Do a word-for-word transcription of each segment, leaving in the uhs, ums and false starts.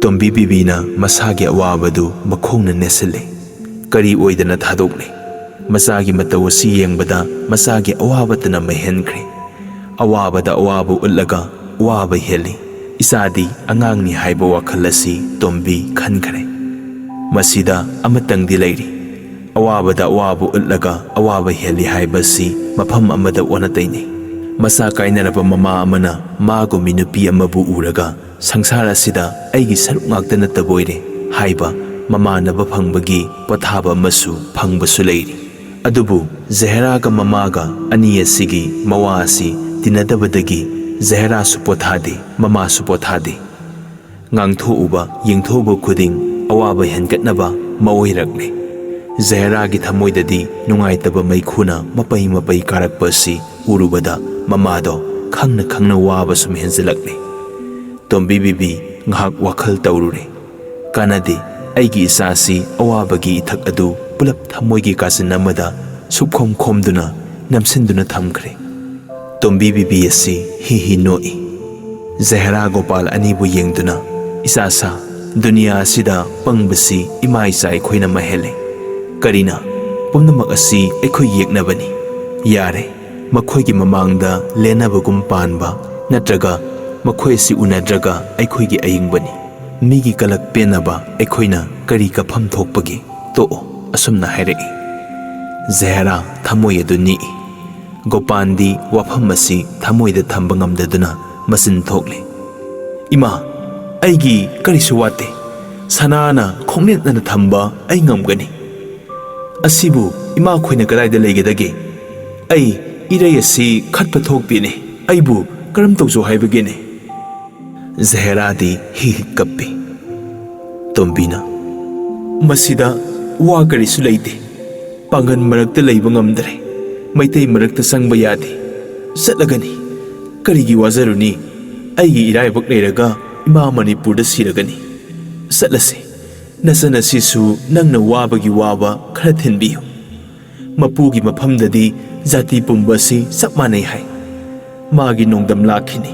ꯇꯣꯝꯕꯤ ꯕꯤꯕꯤꯅ ꯃꯁꯥꯒꯤ ꯑꯋꯥꯕꯗꯨ ꯃꯈꯣꯡꯅ ꯅꯦꯠꯁꯤꯜꯂꯦ꯫ ꯀꯔꯤ ꯑꯣꯏꯗꯅ ꯊꯥꯗꯣꯛꯂꯦ? ꯃꯆꯥꯒꯤ ꯃꯇꯧ ꯑꯁꯤ ꯌꯦꯡꯕꯗ ꯃꯆꯥꯒꯤ ꯑꯋꯥꯕꯇꯅ ꯃꯩ ꯍꯦꯟꯈ꯭ꯔꯦ꯫ ꯑꯋꯥꯕꯗ ꯑꯋꯥꯕ ꯎꯠꯂꯒ ꯑꯋꯥꯕ ꯍꯦꯜꯂꯤ꯫ ꯏꯆꯥꯗꯤ ꯑꯉꯥꯡꯅꯤ ꯍꯥꯏꯕ ꯋꯥꯈꯜ ꯑꯁꯤ ꯇꯣꯝꯕꯤ ꯈꯟꯈ꯭ꯔꯦ꯫ ꯃꯁꯤꯗ ꯑꯃꯇꯪꯗꯤ ꯂꯩꯔꯤ꯫ ꯑꯋꯥꯕꯗ ꯑꯋꯥꯕ ꯎꯠꯂꯒ ꯑꯋꯥꯕ ꯍꯦꯜꯂꯤ ꯍꯥꯏꯕꯁꯤ ꯃꯐꯝ ꯑꯃꯗ ꯑꯣꯟꯅ ꯇꯩꯅꯩ꯫ ꯃꯆꯥ ꯀꯥꯏꯅꯔꯕ ꯃꯃꯥ ꯑꯃꯅ ꯃꯥꯒꯨꯝꯕꯤ ꯅꯨꯄꯤ ꯑꯃꯕꯨ ꯎꯔꯒ, "ꯁꯪꯁꯥꯔ ꯑꯁꯤꯗ ꯑꯩꯒꯤ ꯁꯔꯨꯛ ꯉꯥꯛꯇ ꯅꯠꯇꯕ ꯑꯣꯏꯔꯦ" ꯍꯥꯏꯕ ꯃꯃꯥꯟꯅꯕ ꯐꯪꯕꯒꯤ ꯄꯣꯊꯥꯕ ꯑꯃꯁꯨ ꯐꯪꯕꯁꯨ ꯂꯩꯔꯤ꯫ ꯑꯗꯨꯕꯨ ꯖꯍꯦꯔꯥꯒ ꯃꯃꯥꯒ ꯑꯅꯤ ꯑꯁꯤꯒꯤ ꯃꯋꯥ ꯑꯁꯤ ꯇꯤꯟꯅꯗꯕꯗꯒꯤ ꯖꯍꯦꯔꯥꯁꯨ ꯄꯣꯊꯥꯗꯦ, ꯃꯃꯥꯁꯨ ꯄꯣꯊꯥꯗꯦ꯫ ꯉꯥꯡꯊꯣꯛꯎꯕ, ꯌꯦꯡꯊꯣꯛꯎꯕ ꯈꯨꯗꯤꯡ ꯑꯋꯥꯕ ꯍꯦꯟꯒꯠꯅꯕ ꯃꯑꯣꯏꯔꯛꯂꯦ꯫ ꯖꯍꯦꯔꯥꯒꯤ ꯊꯃꯣꯏꯗꯗꯤ ꯅꯨꯡꯉꯥꯏꯇꯕ ꯃꯩꯈꯨꯅ ꯃꯄꯩ ꯃꯄꯩ ꯀꯥꯔꯛꯄ ꯑꯁꯤ ꯎꯔꯨꯕꯗ ꯃꯃꯥꯗꯣ ꯈꯪꯅ ꯈꯪꯅ ꯋꯥꯕ ꯁꯨꯝ ꯍꯦꯟꯖꯤꯜꯂꯛꯂꯦ꯫ ꯇꯣꯝꯕꯤ ꯕꯤꯕꯤ ꯉꯥꯏꯍꯥꯛ ꯋꯥꯈꯜ ꯇꯧꯔꯨꯔꯦ꯫ ꯀꯥꯟꯅꯗꯦ, ꯑꯩꯒꯤ ꯏꯆꯥꯁꯤ ꯑꯋꯥꯕꯒꯤ ꯏꯊꯛ ꯑꯗꯨ ꯄꯨꯂꯞ ꯊꯃꯣꯏꯒꯤ ꯀꯥꯆꯤꯟ ꯑꯃꯗ ꯁꯨꯞꯈꯣꯝ ꯈꯣꯝꯗꯨꯅ ꯅꯝꯁꯤꯟꯗꯨꯅ ꯊꯝꯈ꯭ꯔꯦ꯫ ꯇꯣꯝꯕꯤ ꯕꯤꯕꯤ ꯑꯁꯤ ꯍꯤ ꯍꯤ ꯅꯣꯛꯏ꯫ ꯖꯍꯦꯔꯥ ꯒꯣꯄꯥꯜ ꯑꯅꯤꯕꯨ ꯌꯦꯡꯗꯨꯅ, "ꯏꯆꯥ ꯁꯥ, ꯗꯨꯅꯤꯌꯥ ꯑꯁꯤꯗ ꯄꯪꯕꯁꯤ ꯏꯃꯥ ꯏꯆꯥ ꯑꯩꯈꯣꯏꯅ ꯃꯍꯦꯜꯂꯦ꯫ ꯀꯔꯤꯅ? ꯄꯨꯝꯅꯃꯛ ꯑꯁꯤ ꯑꯩꯈꯣꯏ ꯌꯦꯛꯅꯕꯅꯤ꯫ ꯌꯥꯔꯦ, ꯃꯈꯣꯏꯒꯤ ꯃꯃꯥꯡꯗ ꯂꯦꯟꯅꯕꯒꯨꯝ ꯄꯥꯟꯕ, ꯅꯠꯇ꯭ꯔꯒ ꯃꯈꯣꯏ ꯑꯁꯤ ꯎꯅꯗ꯭ꯔꯒ ꯑꯩꯈꯣꯏꯒꯤ ꯑꯏꯪꯕꯅꯤ꯫ ꯃꯤꯒꯤ ꯀꯂꯛ ꯄꯦꯟꯅꯕ ꯑꯩꯈꯣꯏꯅ ꯀꯔꯤ ꯀꯐꯝ ꯊꯣꯛꯄꯒꯦ? ꯇꯣꯛꯑꯣ," ꯑꯁꯨꯝꯅ ꯍꯥꯏꯔꯛꯏ꯫ ꯖꯍꯦꯔꯥ ꯊꯃꯣꯏ ꯑꯗꯨ ꯅꯤꯛꯏ꯫ ꯒꯣꯄꯥꯟꯗꯤ ꯋꯥꯐꯝ ꯑꯁꯤ ꯊꯃꯣꯏꯗ ꯊꯝꯕ ꯉꯝꯗꯗꯨꯅ ꯃꯆꯤꯟ ꯊꯣꯛꯂꯦ꯫ "ꯏꯃꯥ, ꯑꯩꯒꯤ ꯀꯔꯤꯁꯨ ꯋꯥꯠꯇꯦ꯫ ꯁꯅꯥꯅ ꯈꯣꯡꯅꯦꯠꯅꯅ ꯊꯝꯕ ꯑꯩ ꯉꯝꯒꯅꯤ꯫ ꯑꯁꯤꯕꯨ ꯏꯃꯥꯈꯣꯏꯅ ꯀꯗꯥꯏꯗ ꯂꯩꯒꯗꯒꯦ? ꯑꯩ ꯏꯔꯩ ꯑꯁꯤ ꯈꯠꯄ ꯊꯣꯛꯇꯦꯅꯦ꯫ ꯑꯩꯕꯨ ꯀꯔꯝ ꯇꯧꯖꯧ ꯍꯥꯏꯕꯒꯦꯅꯦ?" ꯖꯍꯦꯔꯥꯗꯤ ꯍꯤ ꯍꯤ ꯀꯞꯄꯤ꯫ ꯇꯣꯝꯕꯤꯅ, "ꯃꯁꯤꯗ ꯋꯥ ꯀꯔꯤꯁꯨ ꯂꯩꯇꯦ꯫ ꯄꯥꯡꯒꯜ ꯃꯔꯛꯇ ꯂꯩꯕ ꯉꯝꯗ꯭ꯔꯦ꯫ ꯃꯩꯇꯩ ꯃꯔꯛꯇ ꯆꯪꯕ ꯌꯥꯗꯦ꯫ ꯆꯠꯂꯒꯅꯤ꯫ ꯀꯔꯤꯒꯤ ꯋꯥꯖꯔꯨꯅꯤ? ꯑꯩꯒꯤ ꯏꯔꯥꯏꯕꯛ ꯂꯩꯔꯒ ꯏꯃꯥ ꯃꯅꯤꯄꯨꯔꯗ ꯁꯤꯔꯒꯅꯤ꯫ ꯆꯠꯂꯁꯤ꯫ ꯅꯆꯟ ꯑꯁꯤꯁꯨ ꯅꯪꯅ ꯋꯥꯕꯒꯤ ꯋꯥꯕ ꯈꯔ ꯊꯤꯟꯕꯤꯌꯨ꯫ ꯃꯄꯨꯒꯤ ꯃꯐꯝꯗꯗꯤ ꯖꯥꯇꯤ ꯄꯨꯝꯕ ꯑꯁꯤ ꯆꯞ ꯃꯥꯟꯅꯩ ꯍꯥꯏ꯫ ꯃꯥꯒꯤ ꯅꯣꯡꯗꯝ ꯂꯥꯛꯈꯤꯅꯤ꯫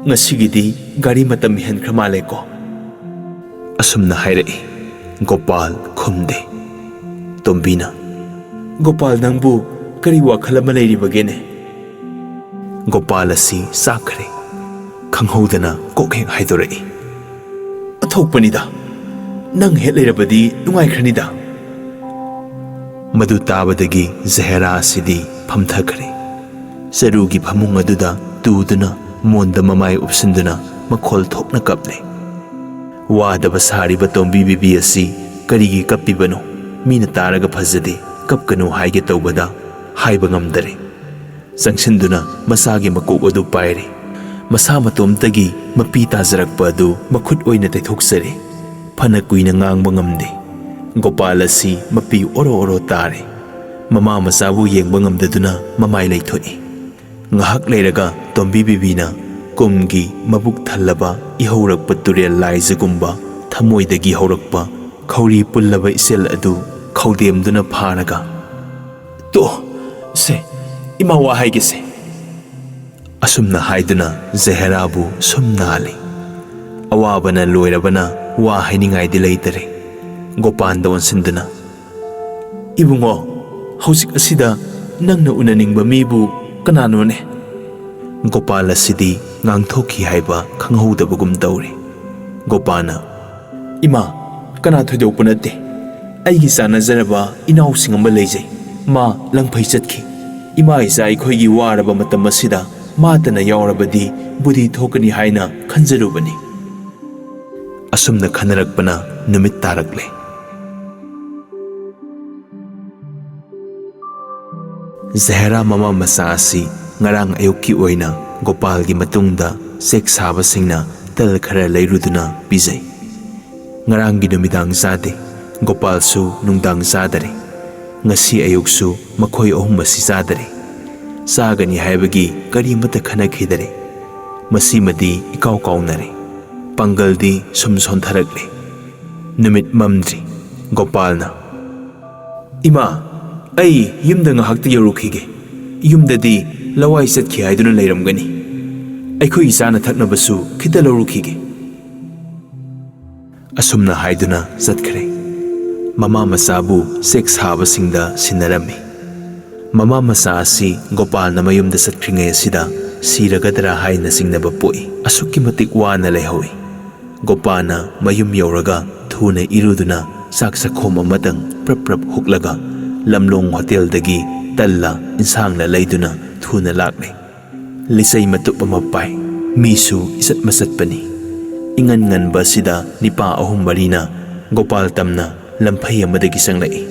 ꯉꯁꯤꯒꯤꯗꯤ ꯒꯥꯔꯤ ꯃꯇꯝ ꯍꯦꯟꯈ꯭ꯔ ꯃꯥꯜꯂꯦꯀꯣ?" ꯑꯁꯨꯝꯅ ꯍꯥꯏꯔꯛꯏ꯫ ꯒꯣꯄꯥꯜ ꯈꯨꯝꯗꯦ꯫ ꯇꯣꯝꯕꯤꯅ, "ꯒꯣꯄꯥꯜ, ꯅꯪꯕꯨ ꯀꯔꯤ ꯋꯥꯈꯜ ꯑꯃ ꯂꯩꯔꯤꯕꯒꯦꯅꯦ?" ꯒꯣꯄꯥꯜ ꯑꯁꯤ ꯆꯥꯛꯈ꯭ꯔꯦ꯫ ꯈꯪꯍꯧꯗꯅ ꯀꯣꯛ ꯍꯦꯛ ꯍꯥꯏꯗꯣꯔꯛꯏ꯫ "ꯑꯊꯣꯛꯄꯅꯤꯗ, ꯅꯪ ꯍꯦꯛ ꯂꯩꯔꯕꯗꯤ ꯅꯨꯡꯉꯥꯏꯈ꯭ꯔꯅꯤꯗ꯫" ꯃꯗꯨ ꯇꯥꯕꯗꯒꯤ ꯖꯍꯦꯔꯥ ꯑꯁꯤꯗꯤ ꯐꯝꯊꯈ꯭ꯔꯦ꯫ ꯆꯔꯨꯒꯤ ꯐꯃꯨꯡ ꯑꯗꯨꯗ ꯇꯨꯗꯨꯅ ꯃꯣꯟꯗ ꯃꯃꯥꯏ ꯎꯞꯁꯤꯟꯗꯨꯅ ꯃꯈꯣꯜ ꯊꯣꯛꯅ ꯀꯞꯂꯦ꯫ ꯋꯥꯗꯕ ꯁꯥꯔꯤꯕ ꯇꯣꯝꯕꯤ ꯕꯤꯕꯤ ꯑꯁꯤ ꯀꯔꯤꯒꯤ ꯀꯞꯄꯤꯕꯅꯣ? ꯃꯤꯅ ꯇꯥꯔꯒ ꯐꯖꯗꯦ, ꯀꯞꯀꯅꯨ ꯍꯥꯏꯒꯦ ꯇꯧꯕꯗ ꯍꯥꯏꯕ ꯉꯝꯗꯔꯦ꯫ ꯆꯪꯁꯤꯟꯗꯨꯅ ꯃꯆꯥꯒꯤ ꯃꯀꯣꯛ ꯑꯗꯨ ꯄꯥꯏꯔꯦ꯫ ꯃꯁꯥ ꯃꯇꯣꯝꯇꯒꯤ ꯃꯄꯤ ꯇꯥꯖꯔꯛꯄ ꯑꯗꯨ ꯃꯈꯨꯠ ꯑꯣꯏꯅ ꯇꯩꯊꯣꯛꯆꯔꯦ꯫ ꯐꯅ ꯀꯨꯏꯅ ꯉꯥꯡꯕ ꯉꯝꯗꯦ꯫ ꯒꯣꯄꯥꯜ ꯑꯁꯤ ꯃꯄꯤ ꯑꯣꯔꯣ ꯑꯣꯔꯣ ꯇꯥꯔꯦ꯫ ꯃꯃꯥ ꯃꯆꯥꯕꯨ ꯌꯦꯡꯕ ꯉꯝꯗꯗꯨꯅ ꯃꯃꯥꯏ ꯂꯩꯊꯣꯛꯏ꯫ ꯉꯥꯏꯍꯥꯛ ꯂꯩꯔꯒ ꯇꯣꯝꯕꯤ ꯕꯤꯕꯤꯅ ꯀꯨꯝꯒꯤ ꯃꯕꯨꯛ ꯊꯜꯂꯕ ꯏꯍꯧꯔꯛꯄ ꯇꯨꯔꯦꯜ ꯂꯥꯏꯖꯒꯨꯝꯕ ꯊꯃꯣꯏꯗꯒꯤ ꯍꯧꯔꯛꯄ ꯈꯧꯔꯤ ꯄꯨꯜꯂꯕ ꯏꯆꯦꯜ ꯑꯗꯨ ꯈꯧꯗꯦꯝꯗꯨꯅ ꯐꯥꯔꯒ, "ꯇꯣ, ꯁꯦ, ꯏꯃꯥ ꯋꯥ ꯍꯥꯏꯒꯦꯁꯦ꯫" ꯑꯁꯨꯝꯅ ꯍꯥꯏꯗꯨꯅ ꯖꯍꯦꯔꯥꯕꯨ ꯁꯨꯝ ꯅꯥꯜꯂꯤ꯫ ꯑꯋꯥꯕꯅ ꯂꯣꯏꯔꯕꯅ ꯋꯥ ꯍꯥꯏꯅꯤꯡꯉꯥꯏꯗꯤ ꯂꯩꯇꯔꯦ꯫ ꯒꯣꯄꯥꯟꯗ ꯑꯣꯟꯁꯤꯟꯗꯨꯅ, "ꯏꯕꯨꯡꯉꯣ, ꯍꯧꯖꯤꯛ ꯑꯁꯤꯗ ꯅꯪꯅ ꯎꯅꯅꯤꯡꯕ ꯃꯤꯕꯨ ꯀꯅꯥꯅꯣꯅꯦ?" ꯒꯣꯄꯥꯜ ꯑꯁꯤꯗꯤ ꯉꯥꯡꯊꯣꯛꯈꯤ ꯍꯥꯏꯕ ꯈꯪꯍꯧꯗꯕꯒꯨꯝ ꯇꯧꯔꯦ꯫ ꯒꯣꯄꯥꯜꯅ, "ꯏꯃꯥ, ꯀꯅꯥ ꯊꯣꯏꯗꯣꯛꯄ ꯅꯠꯇꯦ꯫ ꯑꯩꯒꯤ ꯆꯥꯟꯅꯖꯔꯕ ꯏꯅꯥꯎꯁꯤꯡ ꯑꯃ ꯂꯩꯖꯩ꯫ ꯃꯥ ꯂꯪꯐꯩ ꯆꯠꯈꯤ꯫ ꯏꯃꯥ ꯏꯆꯥ ꯑꯩꯈꯣꯏꯒꯤ ꯋꯥꯔꯕ ꯃꯇꯝ ꯑꯁꯤꯗ ꯃꯥꯇꯅ ꯌꯥꯎꯔꯕꯗꯤ ꯕꯨꯗꯤ ꯊꯣꯛꯀꯅꯤ ꯍꯥꯏꯅ ꯈꯟꯖꯔꯨꯕꯅꯤ꯫" ꯑꯁꯨꯝꯅ ꯈꯟꯅꯔꯛꯄꯅ ꯅꯨꯃꯤꯠ ꯇꯥꯔꯛꯂꯦ꯫ ꯖꯍꯦꯔꯥ ꯃꯃꯥ ꯃꯆꯥ ꯑꯁꯤ ꯉꯔꯥꯡ ꯑꯌꯨꯛꯀꯤ ꯑꯣꯏꯅ ꯒꯣꯄꯥꯜꯒꯤ ꯃꯇꯨꯡꯗ ꯆꯦꯛ ꯁꯥꯕꯁꯤꯡꯅ ꯇꯜ ꯈꯔ ꯂꯩꯔꯨꯗꯨꯅ ꯄꯤꯖꯩ꯫ ꯉꯔꯥꯡꯒꯤ ꯅꯨꯃꯤꯗꯥꯡ ꯆꯥꯗꯦ꯫ ꯒꯣꯄꯥꯜꯁꯨ ꯅꯨꯡꯗꯥꯡ ꯆꯥꯗꯔꯦ꯫ ꯉꯁꯤ ꯑꯌꯨꯛꯁꯨ ꯃꯈꯣꯏ ꯑꯍꯨꯝ ꯑꯁꯤ ꯆꯥꯗꯔꯦ꯫ ꯆꯥꯒꯅꯤ ꯍꯥꯏꯕꯒꯤ ꯀꯔꯤꯃꯠꯇ ꯈꯟꯅꯈꯤꯗꯔꯦ꯫ ꯃꯁꯤꯃꯗꯤ ꯏꯀꯥꯎ ꯀꯥꯎꯅꯔꯦ꯫ ꯄꯥꯡꯒꯜꯗꯤ ꯁꯨꯝ ꯁꯣꯟꯊꯔꯛꯂꯦ꯫ ꯅꯨꯃꯤꯠ ꯃꯝꯗ꯭ꯔꯤ꯫ ꯒꯣꯄꯥꯜꯅ, "ꯏꯃꯥ, ꯑꯩ ꯌꯨꯝꯗ ꯉꯥꯏꯍꯥꯛꯇ ꯌꯧꯔꯨꯈꯤꯒꯦ꯫ ꯌꯨꯝꯗꯗꯤ ꯂꯋꯥꯏ ꯆꯠꯈꯤ ꯍꯥꯏꯗꯨꯅ ꯂꯩꯔꯝꯒꯅꯤ꯫ ꯑꯩꯈꯣꯏꯒꯤ ꯆꯥꯅ ꯊꯛꯅꯕꯁꯨ ꯈꯤꯇ ꯂꯧꯔꯨꯈꯤꯒꯦ꯫" ꯑꯁꯨꯝꯅ ꯍꯥꯏꯗꯨꯅ ꯆꯠꯈ꯭ꯔꯦ꯫ ꯃꯃꯥ ꯃꯆꯥꯕꯨ ꯆꯦꯛ ꯁꯥꯕꯁꯤꯡꯗ ꯁꯤꯟꯅꯔꯝꯃꯤ꯫ ꯃꯃꯥ ꯃꯆꯥ ꯑꯁꯤ ꯒꯣꯄꯥꯜꯅ ꯃꯌꯨꯝꯗ ꯆꯠꯈ꯭ꯔꯤꯉꯩ ꯑꯁꯤꯗ ꯁꯤꯔꯒꯗ꯭ꯔꯥ ꯍꯥꯏꯅ ꯆꯤꯡꯅꯕ ꯄꯣꯛꯏ꯫ ꯑꯁꯨꯛꯀꯤ ꯃꯇꯤꯛ ꯋꯥꯅ ꯂꯩꯍꯧꯏ꯫ ꯒꯣꯄꯥꯜꯅ ꯃꯌꯨꯝ ꯌꯧꯔꯒ ꯊꯨꯅ ꯏꯔꯨꯗꯨꯅ ꯆꯥꯛ ꯆꯥꯛꯈꯣꯝ ꯑꯃꯗꯪ ꯄ꯭ꯔꯞ ꯄ꯭ꯔꯞ ꯍꯨꯛꯂꯒ ꯂꯝꯂꯣꯡ ꯍꯣꯇꯦꯜꯗꯒꯤ ꯇꯜꯂ ꯏꯟꯁꯥꯡꯂ ꯂꯩꯗꯨꯅ ꯊꯨꯅ ꯂꯥꯛꯂꯦ꯫ ꯂꯤꯆꯩ ꯃꯇꯨꯞ ꯑꯃ ꯄꯥꯏ꯫ ꯃꯤꯁꯨ ꯏꯆꯠ ꯃꯆꯠꯄꯅꯤ꯫ ꯏꯉꯟ ꯉꯟꯕ ꯑꯁꯤꯗ ꯅꯤꯄꯥ ꯑꯍꯨꯝ ꯃꯔꯤꯅ ꯒꯣꯄꯥꯜ ꯇꯝꯅ ꯂꯝꯐꯩ ꯑꯃꯗꯒꯤ ꯆꯪꯂꯛꯏ꯫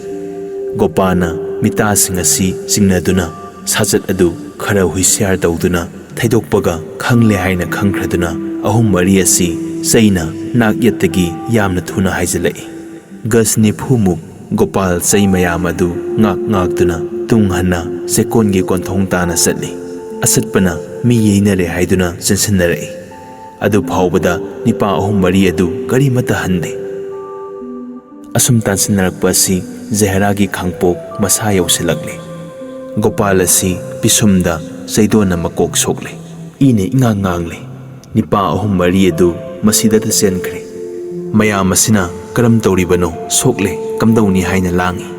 ꯒꯣꯄꯥꯜꯅ ꯃꯤꯇꯥꯁꯤꯡ ꯑꯁꯤ ꯆꯤꯡꯅꯗꯨꯅ ꯁꯥꯖꯠ ꯑꯗꯨ ꯈꯔ ꯍꯨꯏꯁꯤꯌꯥꯔ ꯇꯧꯗꯨꯅ ꯊꯩꯗꯣꯛꯄꯒ ꯈꯪꯂꯦ ꯍꯥꯏꯅ ꯈꯪꯈ꯭ꯔꯗꯨꯅ ꯑꯍꯨꯝ ꯃꯔꯤ ꯑꯁꯤ ꯆꯩꯅ ꯅꯥꯛ ꯌꯦꯠꯇꯒꯤ ꯌꯥꯝꯅ ꯊꯨꯅ ꯍꯥꯏꯖꯤꯜꯂꯛꯏ꯫ ꯒꯖ ꯅꯤꯐꯨꯃꯨꯛ ꯒꯣꯄꯥꯜ ꯆꯩ ꯃꯌꯥꯝ ꯑꯗꯨ ꯉꯥꯛ ꯉꯥꯛꯇꯨꯅ ꯇꯨꯡ ꯍꯟꯅ ꯆꯦꯛꯀꯣꯟꯒꯤ ꯀꯣꯟꯊꯣꯡ ꯇꯥꯅ ꯆꯠꯂꯤ꯫ ꯑꯆꯠꯄꯅ ꯃꯤ ꯌꯩꯅꯔꯦ ꯍꯥꯏꯗꯨꯅ ꯆꯦꯟꯁꯤꯟꯅꯔꯛꯏ꯫ ꯑꯗꯨ ꯐꯥꯎꯕꯗ ꯅꯤꯄꯥ ꯑꯍꯨꯝ ꯃꯔꯤ ꯑꯗꯨ ꯀꯔꯤꯃꯠꯇ ꯍꯟꯗꯦ꯫ ꯑꯁꯨꯝ ꯇꯥꯟꯁꯤꯟꯅꯔꯛꯄ ꯑꯁꯤ ꯖꯍꯦꯔꯥꯒꯤ ꯈꯥꯡꯄꯣꯛ ꯃꯁꯥ ꯌꯧꯁꯤꯜꯂꯛꯂꯦ꯫ ꯒꯣꯄꯥꯜ ꯑꯁꯤ ꯄꯤꯁꯨꯝꯗ ꯆꯩꯗꯣꯟꯅ ꯃꯀꯣꯛ ꯁꯣꯛꯂꯦ꯫ ꯏꯅ ꯏꯉꯥꯡ ꯉꯥꯡꯂꯦ꯫ ꯅꯤꯄꯥ ꯑꯍꯨꯝ ꯃꯔꯤ ꯑꯗꯨ ꯃꯁꯤꯗꯇ ꯆꯦꯟꯈ꯭ꯔꯦ꯫ ꯃꯌꯥꯝ ꯑꯁꯤꯅ "ꯀꯔꯝ ꯇꯧꯔꯤꯕꯅꯣ? ꯁꯣꯛꯂꯦ, ꯀꯝꯗꯧꯅꯤ?" ꯍꯥꯏꯅ ꯂꯥꯡꯏ꯫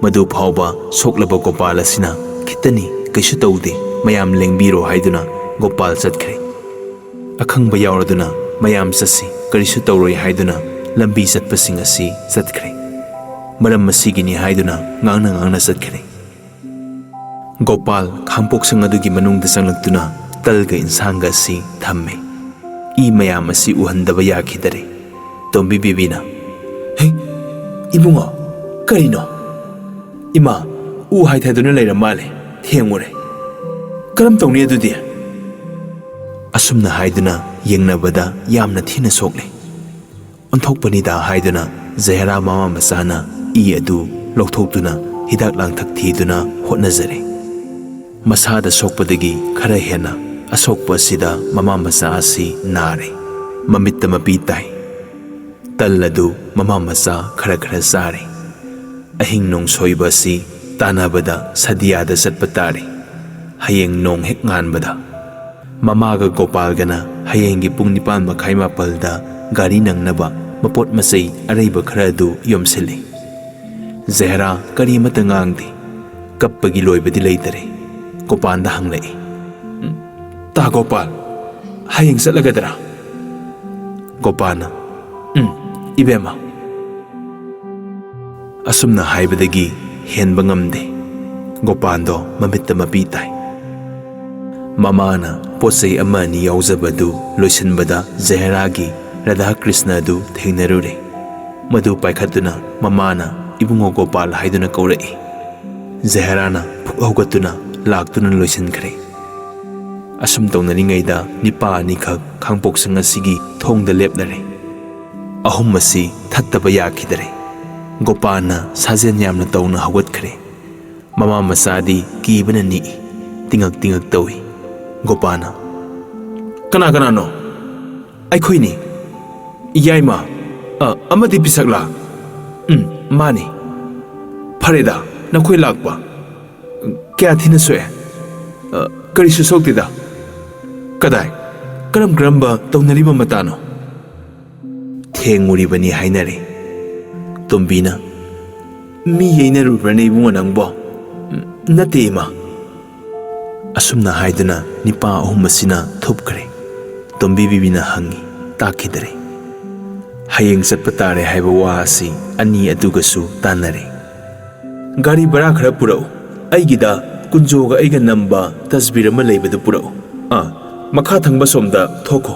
ꯃꯗꯨ ꯐꯥꯎꯕ ꯁꯣꯛꯂꯕ ꯒꯣꯄꯥꯜ ꯑꯁꯤꯅ "ꯈꯤꯠꯇꯅꯤ, ꯀꯩꯁꯨ ꯇꯧꯗꯦ, ꯃꯌꯥꯝ ꯂꯦꯡꯕꯤꯔꯣ" ꯍꯥꯏꯗꯨꯅ ꯒꯣꯄꯥꯜ ꯆꯠꯈ꯭ꯔꯦ꯫ ꯑꯈꯪꯕ ꯌꯥꯎꯔꯗꯨꯅ "ꯃꯌꯥꯝ ꯆꯠꯁꯤ, ꯀꯔꯤꯁꯨ ꯇꯧꯔꯣꯏ" ꯍꯥꯏꯗꯨꯅ ꯂꯝꯕꯤ ꯆꯠꯄꯁꯤꯡ ꯑꯁꯤ ꯆꯠꯈ꯭ꯔꯦ꯫ ꯃꯔꯝ ꯑꯁꯤꯒꯤꯅꯤ ꯍꯥꯏꯗꯨꯅ ꯉꯥꯡꯅ ꯉꯥꯡꯅ ꯆꯠꯈ꯭ꯔꯦ꯫ ꯒꯣꯄꯥꯜ ꯈꯥꯡꯄꯣꯛꯁꯪ ꯑꯗꯨꯒꯤ ꯃꯅꯨꯡꯗ ꯆꯪꯂꯛꯇꯨꯅ ꯇꯜꯒ ꯏꯟꯁꯥꯡꯒ ꯑꯁꯤ ꯊꯝꯃꯦ꯫ ꯏ ꯃꯌꯥꯝ ꯑꯁꯤ ꯎꯍꯟꯗꯕ ꯌꯥꯈꯤꯗꯔꯦ꯫ ꯇꯣꯝꯕꯤ ꯕꯦꯕꯤꯅ, "ꯍꯦ, ꯏꯕꯨꯡꯉꯣ, ꯀꯔꯤꯅꯣ? ꯏꯃꯥ, ꯎ ꯍꯥꯏꯊꯗꯨꯅ ꯂꯩꯔ ꯃꯥꯜꯂꯦ, ꯊꯦꯡꯉꯨꯔꯦ꯫ ꯀꯔꯝ ꯇꯧꯅꯤ ꯑꯗꯨꯗꯤ?" ꯑꯁꯨꯝꯅ ꯍꯥꯏꯗꯨꯅ ꯌꯦꯡꯅꯕꯗ ꯌꯥꯝꯅ ꯊꯤꯅ ꯁꯣꯛꯂꯦ꯫ "ꯑꯣꯟꯊꯣꯛꯄꯅꯤꯗ" ꯍꯥꯏꯗꯨꯅ ꯖꯍꯦꯔꯥ ꯃꯃꯥ ꯃꯆꯥꯅ ꯏ ꯑꯗꯨ ꯂꯧꯊꯣꯛꯇꯨꯅ ꯍꯤꯗꯥꯛ ꯂꯥꯡꯊꯛ ꯊꯤꯗꯨꯅ ꯍꯣꯠꯅꯖꯔꯦ꯫ ꯃꯁꯥꯗ ꯁꯣꯛꯄꯗꯒꯤ ꯈꯔ ꯍꯦꯟꯅ ꯑꯁꯣꯛꯄ ꯑꯁꯤꯗ ꯃꯃꯥ ꯃꯆꯥ ꯑꯁꯤ ꯅꯥꯔꯦ꯫ ꯃꯃꯤꯠꯇ ꯃꯄꯤ ꯇꯥꯏ꯫ ꯇꯜ ꯑꯗꯨ ꯃꯃꯥ ꯃꯆꯥ ꯈꯔ ꯈꯔ ꯆꯥꯔꯦ꯫ ꯑꯍꯤꯡ ꯅꯣꯡꯁꯣꯏꯕ ꯑꯁꯤ ꯇꯥꯟꯅꯕꯗ ꯁꯗꯤꯌꯥꯗ ꯆꯠꯄ ꯇꯥꯔꯦ꯫ ꯍꯌꯦꯡ ꯅꯣꯡ ꯍꯦꯛ ꯉꯥꯟꯕꯗ꯫ ꯃꯃꯥꯒ ꯒꯣꯄꯥꯜꯒꯅ ꯍꯌꯦꯡꯒꯤ ꯄꯨꯡ ꯅꯤꯄꯥꯟ ꯃꯈꯥꯏ ꯃꯥꯄꯜꯗ ꯒꯥꯔꯤ ꯅꯪꯅꯕ ꯃꯄꯣꯠ ꯃꯆꯩ ꯑꯔꯩꯕ ꯈꯔ ꯑꯗꯨ ꯌꯣꯝꯁꯤꯜꯂꯤ꯫ ꯖꯍꯦꯔꯥ ꯀꯔꯤ ꯑꯃꯠꯇ ꯉꯥꯡꯗꯦ꯫ ꯀꯞꯄꯒꯤ ꯂꯣꯏꯕꯗꯤ ꯂꯩꯇꯔꯦ꯫ ꯒꯣꯄꯥꯟꯗ ꯍꯪꯂꯛꯏ, "ꯎꯝ, ꯇꯥ ꯒꯣꯄꯥꯜ, ꯍꯌꯦꯡ ꯆꯠꯂꯒꯗ꯭ꯔꯥ?" ꯒꯣꯄꯥꯜꯅ, "ꯎꯝ, ꯏꯕꯦꯝꯃ꯫" ꯑꯁꯨꯝꯅ ꯍꯥꯏꯕꯗꯒꯤ ꯍꯦꯟꯕ ꯉꯝꯗꯦ꯫ ꯒꯣꯄꯥꯟꯗꯣ ꯃꯃꯤꯠꯇ ꯃꯄꯤ ꯇꯥꯏ꯫ ꯃꯃꯥꯅ ꯄꯣꯠ ꯆꯩ ꯑꯃ ꯑꯅꯤ ꯌꯥꯎꯖꯕ ꯑꯗꯨ ꯂꯣꯏꯁꯤꯟꯕꯗ ꯖꯍꯦꯔꯥꯒꯤ ꯔꯥꯙꯥ ꯀ꯭ꯔꯤꯁꯅ ꯑꯗꯨ ꯊꯦꯡꯅꯔꯨꯔꯦ꯫ ꯃꯗꯨ ꯄꯥꯏꯈꯠꯇꯨꯅ ꯃꯃꯥꯅ "ꯏꯕꯨꯡꯉꯣ ꯒꯣꯄꯥꯜ" ꯍꯥꯏꯗꯨꯅ ꯀꯧꯔꯛꯏ꯫ ꯖꯍꯦꯔꯥꯅ ꯐꯨꯛ ꯍꯧꯒꯠꯇꯨꯅ ꯂꯥꯛꯇꯨꯅ ꯂꯣꯏꯁꯤꯟꯈ꯭ꯔꯦ꯫ ꯑꯁꯨꯝ ꯇꯧꯅꯔꯤꯉꯩꯗ ꯅꯤꯄꯥ ꯑꯅꯤꯈꯛ ꯈꯥꯡꯄꯣꯛꯁꯪ ꯑꯁꯤꯒꯤ ꯊꯣꯡꯗ ꯂꯦꯞꯅꯔꯦ꯫ ꯑꯍꯨꯝ ꯑꯁꯤ ꯊꯠꯇꯕ ꯌꯥꯈꯤꯗꯔꯦ꯫ ꯒꯣꯄꯥꯜꯅ ꯁꯥꯖꯦꯜ ꯌꯥꯝꯅ ꯇꯧꯅ ꯍꯧꯒꯠꯈ꯭ꯔꯦ꯫ ꯃꯃꯥ ꯃꯆꯥꯗꯤ ꯀꯤꯕꯅ ꯅꯤꯛꯏ꯫ ꯇꯤꯉꯛ ꯇꯤꯉꯛ ꯇꯧꯏ꯫ ꯒꯣꯄꯥꯜꯅ, "ꯀꯅꯥ ꯀꯅꯥꯅꯣ?" "ꯑꯩꯈꯣꯏꯅꯤ꯫ ꯌꯥꯏꯃ, ꯑ, ꯑꯃꯗꯤ ꯄꯤꯁꯛꯂꯥ?" "ꯎꯝ, ꯃꯥꯅꯤ꯫" "ꯐꯔꯦꯗ, ꯅꯈꯣꯏ ꯂꯥꯛꯄ꯫ ꯀꯌꯥ ꯊꯤꯅ ꯁꯣꯛꯑꯦ?" "ꯑ, ꯀꯔꯤꯁꯨ ꯁꯣꯛꯇꯦꯗ꯫" "ꯀꯗꯥꯏ? ꯀꯔꯝ ꯀꯔꯝꯕ ꯇꯧꯅꯔꯤꯕ ꯃꯇꯥꯅꯣ?" "ꯊꯦꯡꯉꯨꯔꯤꯕꯅꯤ ꯍꯥꯏꯅꯔꯦ꯫" ꯇꯣꯝꯕꯤꯅ, "ꯃꯤ ꯌꯩꯅꯔꯨꯕ꯭ꯔꯅꯦ ꯏꯕꯨꯡꯉꯣ ꯅꯪꯕꯣ?" "ꯎꯝ, ꯅꯠꯇꯦ ꯏꯃꯥ꯫" ꯑꯁꯨꯝꯅ ꯍꯥꯏꯗꯨꯅ ꯅꯤꯄꯥ ꯑꯍꯨꯝ ꯑꯁꯤꯅ ꯊꯨꯞꯈ꯭ꯔꯦ꯫ ꯇꯣꯝꯕꯤ ꯕꯤꯕꯤꯅ ꯍꯪꯉꯤ, ꯇꯥꯛꯈꯤꯗꯔꯦ꯫ ꯍꯌꯦꯡ ꯆꯠꯄ ꯇꯥꯔꯦ ꯍꯥꯏꯕ ꯋꯥ ꯑꯁꯤ ꯑꯅꯤ ꯑꯗꯨꯒꯁꯨ ꯇꯥꯟꯅꯔꯦ꯫ "ꯒꯥꯔꯤ ꯚꯔꯥ ꯈꯔ ꯄꯨꯔꯛꯎ꯫ ꯑꯩꯒꯤꯗ ꯀꯨꯟꯖꯣꯒ ꯑꯩꯒ ꯅꯝꯕ ꯇꯁꯕꯤꯔ ꯑꯃ ꯂꯩꯕꯗꯨ ꯄꯨꯔꯛꯎ꯫ ꯑꯥ, ꯃꯈꯥ ꯊꯪꯕ ꯁꯣꯝꯗ ꯊꯣꯛꯈꯣ꯫"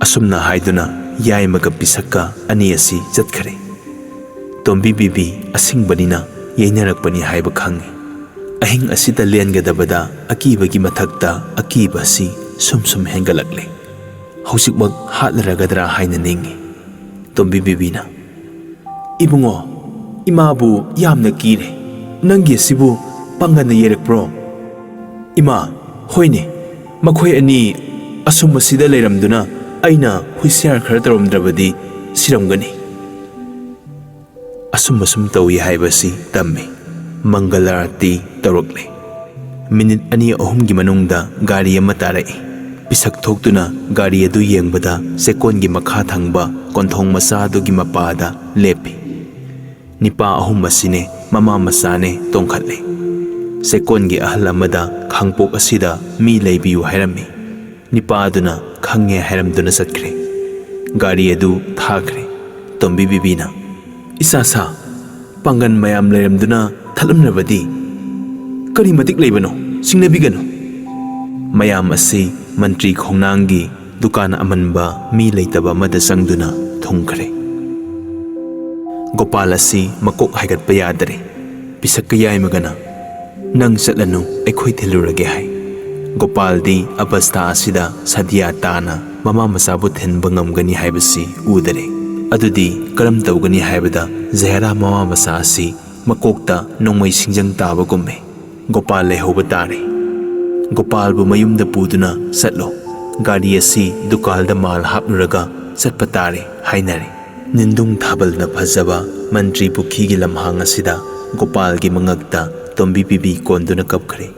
ꯑꯁꯨꯝꯅ ꯍꯥꯏꯗꯨꯅ ꯌꯥꯏꯃꯒ ꯄꯤꯁꯛꯀ ꯑꯅꯤ ꯑꯁꯤ ꯆꯠꯈꯔꯦ꯫ ꯇꯣꯝꯕꯤ ꯕꯤꯕꯤ ꯑꯁꯤꯡꯕꯅꯤꯅ ꯌꯩꯅꯔꯛꯄꯅꯤ ꯍꯥꯏꯕ ꯈꯪꯏ꯫ ꯑꯍꯤꯡ ꯑꯁꯤꯗ ꯂꯦꯟꯒꯗꯕꯗ ꯑꯀꯤꯕꯒꯤ ꯃꯊꯛꯇ ꯑꯀꯤꯕ ꯑꯁꯤ ꯁꯨꯝ ꯁꯨꯝ ꯍꯦꯟꯒꯠꯂꯛꯂꯦ꯫ ꯍꯧꯖꯤꯛꯃꯛ ꯍꯥꯠꯂꯔꯒꯗ꯭ꯔꯥ ꯍꯥꯏꯅ ꯅꯤꯡꯏ꯫ ꯇꯣꯝꯕꯤ ꯕꯤꯕꯤꯅ, "ꯏꯕꯨꯡꯉꯣ, ꯏꯃꯥꯕꯨ ꯌꯥꯝꯅ ꯀꯤꯔꯦ꯫ ꯅꯪꯒꯤ ꯑꯁꯤꯕꯨ ꯄꯥꯡꯒꯟꯅ ꯌꯩꯔꯛꯄ꯭ꯔꯣ?" "ꯏꯃꯥ, ꯍꯣꯏꯅꯦ, ꯃꯈꯣꯏ ꯑꯅꯤ ꯑꯁꯨꯝ ꯑꯁꯤꯗ ꯂꯩꯔꯝꯗꯨꯅ ꯑꯩꯅ ꯍꯨꯏꯁꯤꯌꯥꯔ ꯈꯔ ꯇꯧꯔꯝꯗ꯭ꯔꯕꯗꯤ ꯁꯤꯔꯝꯒꯅꯤ꯫" ꯑꯁꯨꯝ ꯑꯁꯨꯝ ꯇꯧꯏ ꯍꯥꯏꯕꯁꯤ ꯇꯝꯃꯤ꯫ ꯃꯪꯒꯜ ꯑꯥꯔꯇꯤ ꯇꯧꯔꯛꯂꯦ꯫ ꯃꯤꯅꯤꯠ ꯑꯅꯤ ꯑꯍꯨꯝꯒꯤ ꯃꯅꯨꯡꯗ ꯒꯥꯔꯤ ꯑꯃ ꯇꯥꯔꯛꯏ꯫ ꯄꯤꯁꯛ ꯊꯣꯛꯇꯨꯅ ꯒꯥꯔꯤ ꯑꯗꯨ ꯌꯦꯡꯕꯗ ꯆꯦꯛꯀꯣꯟꯒꯤ ꯃꯈꯥ ꯊꯪꯕ ꯀꯣꯟꯊꯣꯡ ꯃꯆꯥ ꯑꯗꯨꯒꯤ ꯃꯄꯥꯗ ꯂꯦꯞꯄꯤ꯫ ꯅꯤꯄꯥ ꯑꯍꯨꯝ ꯑꯁꯤꯅꯦ ꯃꯃꯥ ꯃꯆꯥꯅꯦ ꯇꯣꯡꯈꯠꯂꯦ꯫ ꯆꯦꯛꯀꯣꯟꯒꯤ ꯑꯍꯜ ꯑꯃꯗ ꯈꯥꯡꯄꯣꯛ ꯑꯁꯤꯗ ꯃꯤ ꯂꯩꯕꯤꯌꯨ ꯍꯥꯏꯔꯝꯃꯤ꯫ ꯅꯤꯄꯥ ꯑꯗꯨꯅ ꯈꯪꯉꯦ ꯍꯥꯏꯔꯝꯗꯨꯅ ꯆꯠꯈ꯭ꯔꯦ꯫ ꯒꯥꯔꯤ ꯑꯗꯨ ꯊꯥꯈ꯭ꯔꯦ꯫ ꯇꯣꯝꯕꯤ ꯕꯤꯕꯤꯅ, "ꯏꯆꯥ ꯁꯥ, ꯄꯥꯡꯒꯟ ꯃꯌꯥꯝ ꯂꯩꯔꯝꯗꯨꯅ ꯊꯠꯂꯝꯂꯕꯗꯤ? ꯀꯔꯤ ꯃꯇꯤꯛ ꯂꯩꯕꯅꯣ? ꯆꯤꯡꯅꯕꯤꯒꯅꯨ꯫" ꯃꯌꯥꯝ ꯑꯁꯤ ꯃꯟꯇ꯭ꯔꯤ ꯈꯣꯡꯅꯥꯡꯒꯤ ꯗꯨꯀꯥꯟ ꯑꯃꯟꯕ ꯃꯤ ꯂꯩꯇꯕ ꯑꯃꯗ ꯆꯪꯗꯨꯅ ꯊꯨꯡꯈ꯭ꯔꯦ꯫ ꯒꯣꯄꯥꯜ ꯑꯁꯤ ꯃꯀꯣꯛ ꯍꯥꯏꯒꯠꯄ ꯌꯥꯗꯔꯦ꯫ ꯄꯤꯁꯛꯀ ꯌꯥꯏꯃꯒꯅ, "ꯅꯪ ꯆꯠꯂꯅꯨ, ꯑꯩꯈꯣꯏ ꯊꯤꯜꯂꯨꯔꯒꯦ," ꯍꯥꯏ꯫ ꯒꯣꯄꯥꯜꯗꯤ ꯑꯕꯁꯊꯥ ꯑꯁꯤꯗ ꯁꯥꯗꯤꯌꯥ ꯇꯥꯅ ꯃꯃꯥ ꯃꯆꯥꯕꯨ ꯊꯤꯟꯕ ꯉꯝꯒꯅꯤ ꯍꯥꯏꯕꯁꯤ ꯎꯗꯔꯦ꯫ ꯑꯗꯨꯗꯤ ꯀꯔꯝ ꯇꯧꯒꯅꯤ ꯍꯥꯏꯕꯗ ꯖꯍꯦꯔꯥ ꯃꯃꯥ ꯃꯆꯥ ꯑꯁꯤ ꯃꯀꯣꯛꯇ ꯅꯣꯡꯃꯩ ꯁꯤꯡꯖꯪ ꯇꯥꯕꯒꯨꯝꯃꯦ꯫ ꯒꯣꯄꯥꯜ ꯂꯩꯍꯧꯕ ꯇꯥꯔꯦ꯫ ꯒꯣꯄꯥꯜꯕꯨ ꯃꯌꯨꯝꯗ ꯄꯨꯗꯨꯅ ꯆꯠꯂꯣ꯫ ꯒꯥꯔꯤ ꯑꯁꯤ ꯗꯨꯀꯥꯜꯗ ꯃꯥꯜ ꯍꯥꯞꯂꯨꯔꯒ ꯆꯠꯄ ꯇꯥꯔꯦ ꯍꯥꯏꯅꯔꯦ꯫ ꯅꯤꯟꯗꯨꯡ ꯊꯥꯕꯜꯅ ꯐꯖꯕ ꯃꯟꯇ꯭ꯔꯤ ꯄꯨꯈ꯭ꯔꯤꯒꯤ ꯂꯝꯍꯥꯡ ꯑꯁꯤꯗ ꯒꯣꯄꯥꯜꯒꯤ ꯃꯉꯛꯇ ꯇꯣꯝꯕꯤ ꯕꯤꯕꯤ ꯀꯣꯟꯗꯨꯅ ꯀꯞꯈ꯭ꯔꯦ꯫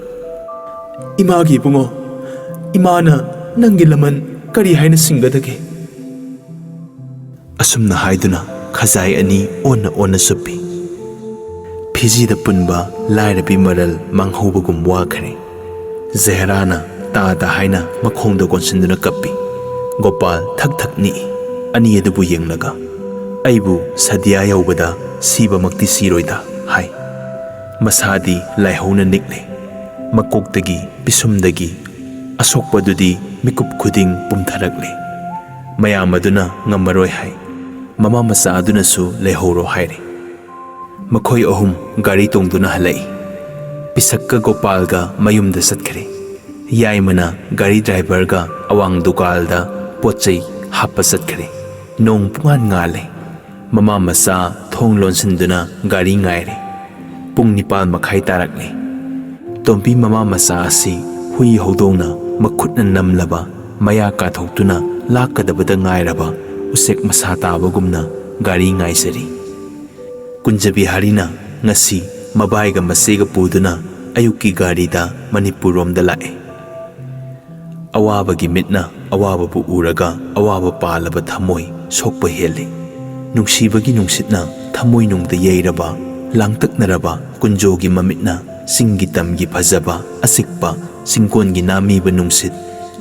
"ꯏꯃꯥꯒꯤ ꯏꯕꯨꯡꯉꯣ, ꯏꯃꯥꯅ ꯅꯪꯒꯤ ꯂꯃꯟ ꯀꯔꯤ ꯍꯥꯏꯅ ꯁꯤꯡꯒꯗꯒꯦ?" ꯑꯁꯨꯝꯅ ꯍꯥꯏꯗꯨꯅ ꯈꯖꯥꯏ ꯑꯅꯤ ꯑꯣꯟꯅ ꯑꯣꯟꯅ ꯆꯨꯞꯄꯤ꯫ ꯐꯤꯖꯤꯗ ꯄꯨꯟꯕ ꯂꯥꯏꯔꯕꯤ ꯃꯔꯜ ꯃꯥꯡꯍꯧꯕꯒꯨꯝ ꯋꯥꯈ꯭ꯔꯦ꯫ ꯖꯍꯦꯔꯥꯅ ꯇꯥꯗ ꯍꯥꯏꯅ ꯃꯈꯣꯡꯗ ꯀꯣꯟꯁꯤꯟꯗꯨꯅ ꯀꯞꯄꯤ꯫ ꯒꯣꯄꯥꯜ ꯊꯛ ꯊꯛ ꯅꯤꯛꯏ꯫ ꯑꯅꯤ ꯑꯗꯨꯕꯨ ꯌꯦꯡꯂꯒ, "ꯑꯩꯕꯨ ꯁꯥꯗꯤꯌꯥ ꯌꯧꯕꯗ ꯁꯤꯕꯃꯛꯇꯤ ꯁꯤꯔꯣꯏꯗ," ꯍꯥꯏ꯫ ꯃꯁꯥꯗꯤ ꯂꯥꯏꯍꯧꯅ ꯅꯤꯛꯂꯦ꯫ ꯃꯀꯣꯛꯇꯒꯤ, ꯄꯤꯁꯨꯝꯗꯒꯤ ꯑꯁꯣꯛꯄꯗꯨꯗꯤ ꯃꯤꯀꯨꯞ ꯈꯨꯗꯤꯡ ꯄꯨꯝꯊꯔꯛꯂꯦ꯫ ꯃꯌꯥꯝ ꯑꯗꯨꯅ ꯉꯝꯃꯔꯣꯏ ꯍꯥꯏ꯫ ꯃꯃꯥ ꯃꯆꯥ ꯑꯗꯨꯅꯁꯨ ꯂꯩꯍꯧꯔꯣ ꯍꯥꯏꯔꯦ꯫ ꯃꯈꯣꯏ ꯑꯍꯨꯝ ꯒꯥꯔꯤ ꯇꯣꯡꯗꯨꯅ ꯍꯜꯂꯛꯏ꯫ ꯄꯤꯁꯛꯀ ꯒꯣꯄꯥꯜꯒ ꯃꯌꯨꯝꯗ ꯆꯠꯈ꯭ꯔꯦ꯫ ꯌꯥꯏꯃꯅ ꯒꯥꯔꯤ ꯗ꯭ꯔꯥꯏꯚꯔꯒ ꯑꯋꯥꯡ ꯗꯨꯀꯥꯜꯗ ꯄꯣꯠ ꯆꯩ ꯍꯥꯞꯄ ꯆꯠꯈ꯭ꯔꯦ꯫ ꯅꯣꯡ ꯄꯨꯡꯉꯥꯟ ꯉꯥꯜꯂꯦ꯫ ꯃꯃꯥ ꯃꯆꯥ ꯊꯣꯡ ꯂꯣꯟꯁꯤꯟꯗꯨꯅ ꯒꯥꯔꯤ ꯉꯥꯏꯔꯦ꯫ ꯄꯨꯡ ꯅꯤꯄꯥꯜ ꯃꯈꯥꯏ ꯇꯥꯔꯛꯂꯦ꯫ ꯇꯣꯝꯕꯤ ꯃꯃꯥ ꯃꯆꯥ ꯑꯁꯤ ꯍꯨꯏ ꯍꯧꯗꯣꯡꯅ ꯃꯈꯨꯠꯅ ꯅꯝꯂꯕ, ꯃꯌꯥ ꯀꯥꯊꯣꯛꯇꯨꯅ ꯂꯥꯛꯀꯗꯕꯗ ꯉꯥꯏꯔꯕ ꯎꯆꯦꯛ ꯃꯁꯥ ꯇꯥꯕꯒꯨꯝꯅ ꯒꯥꯔꯤ ꯉꯥꯏꯖꯔꯤ꯫ ꯀꯨꯟꯖꯕꯤꯍꯥꯔꯤꯅ ꯉꯁꯤ ꯃꯕꯥꯏꯒ ꯃꯆꯦꯒ ꯄꯨꯗꯨꯅ ꯑꯌꯨꯛꯀꯤ ꯒꯥꯔꯤꯗ ꯃꯅꯤꯄꯨꯔꯔꯣꯝꯗ ꯂꯥꯛꯑꯦ꯫ ꯑꯋꯥꯕꯒꯤ ꯃꯤꯠꯅ ꯑꯋꯥꯕꯕꯨ ꯎꯔꯒ ꯑꯋꯥꯕ ꯄꯥꯜꯂꯕ ꯊꯃꯣꯏ ꯁꯣꯛꯄ ꯍꯦꯜꯂꯤ꯫ ꯅꯨꯡꯁꯤꯕꯒꯤ ꯅꯨꯡꯁꯤꯠꯅ ꯊꯃꯣꯏꯅꯨꯡꯗ ꯌꯩꯔꯕ, ꯂꯥꯡꯇꯛꯅꯔꯕ ꯀꯨꯟꯖꯣꯒꯤ ꯃꯃꯤꯠꯅ ꯆꯤꯡꯒꯤ ꯇꯝꯒꯤ ꯐꯖꯕ, ꯑꯆꯤꯛꯄ ꯆꯤꯡꯒꯣꯟꯒꯤ ꯅꯥꯃꯤꯕ ꯅꯨꯡꯁꯤꯠ,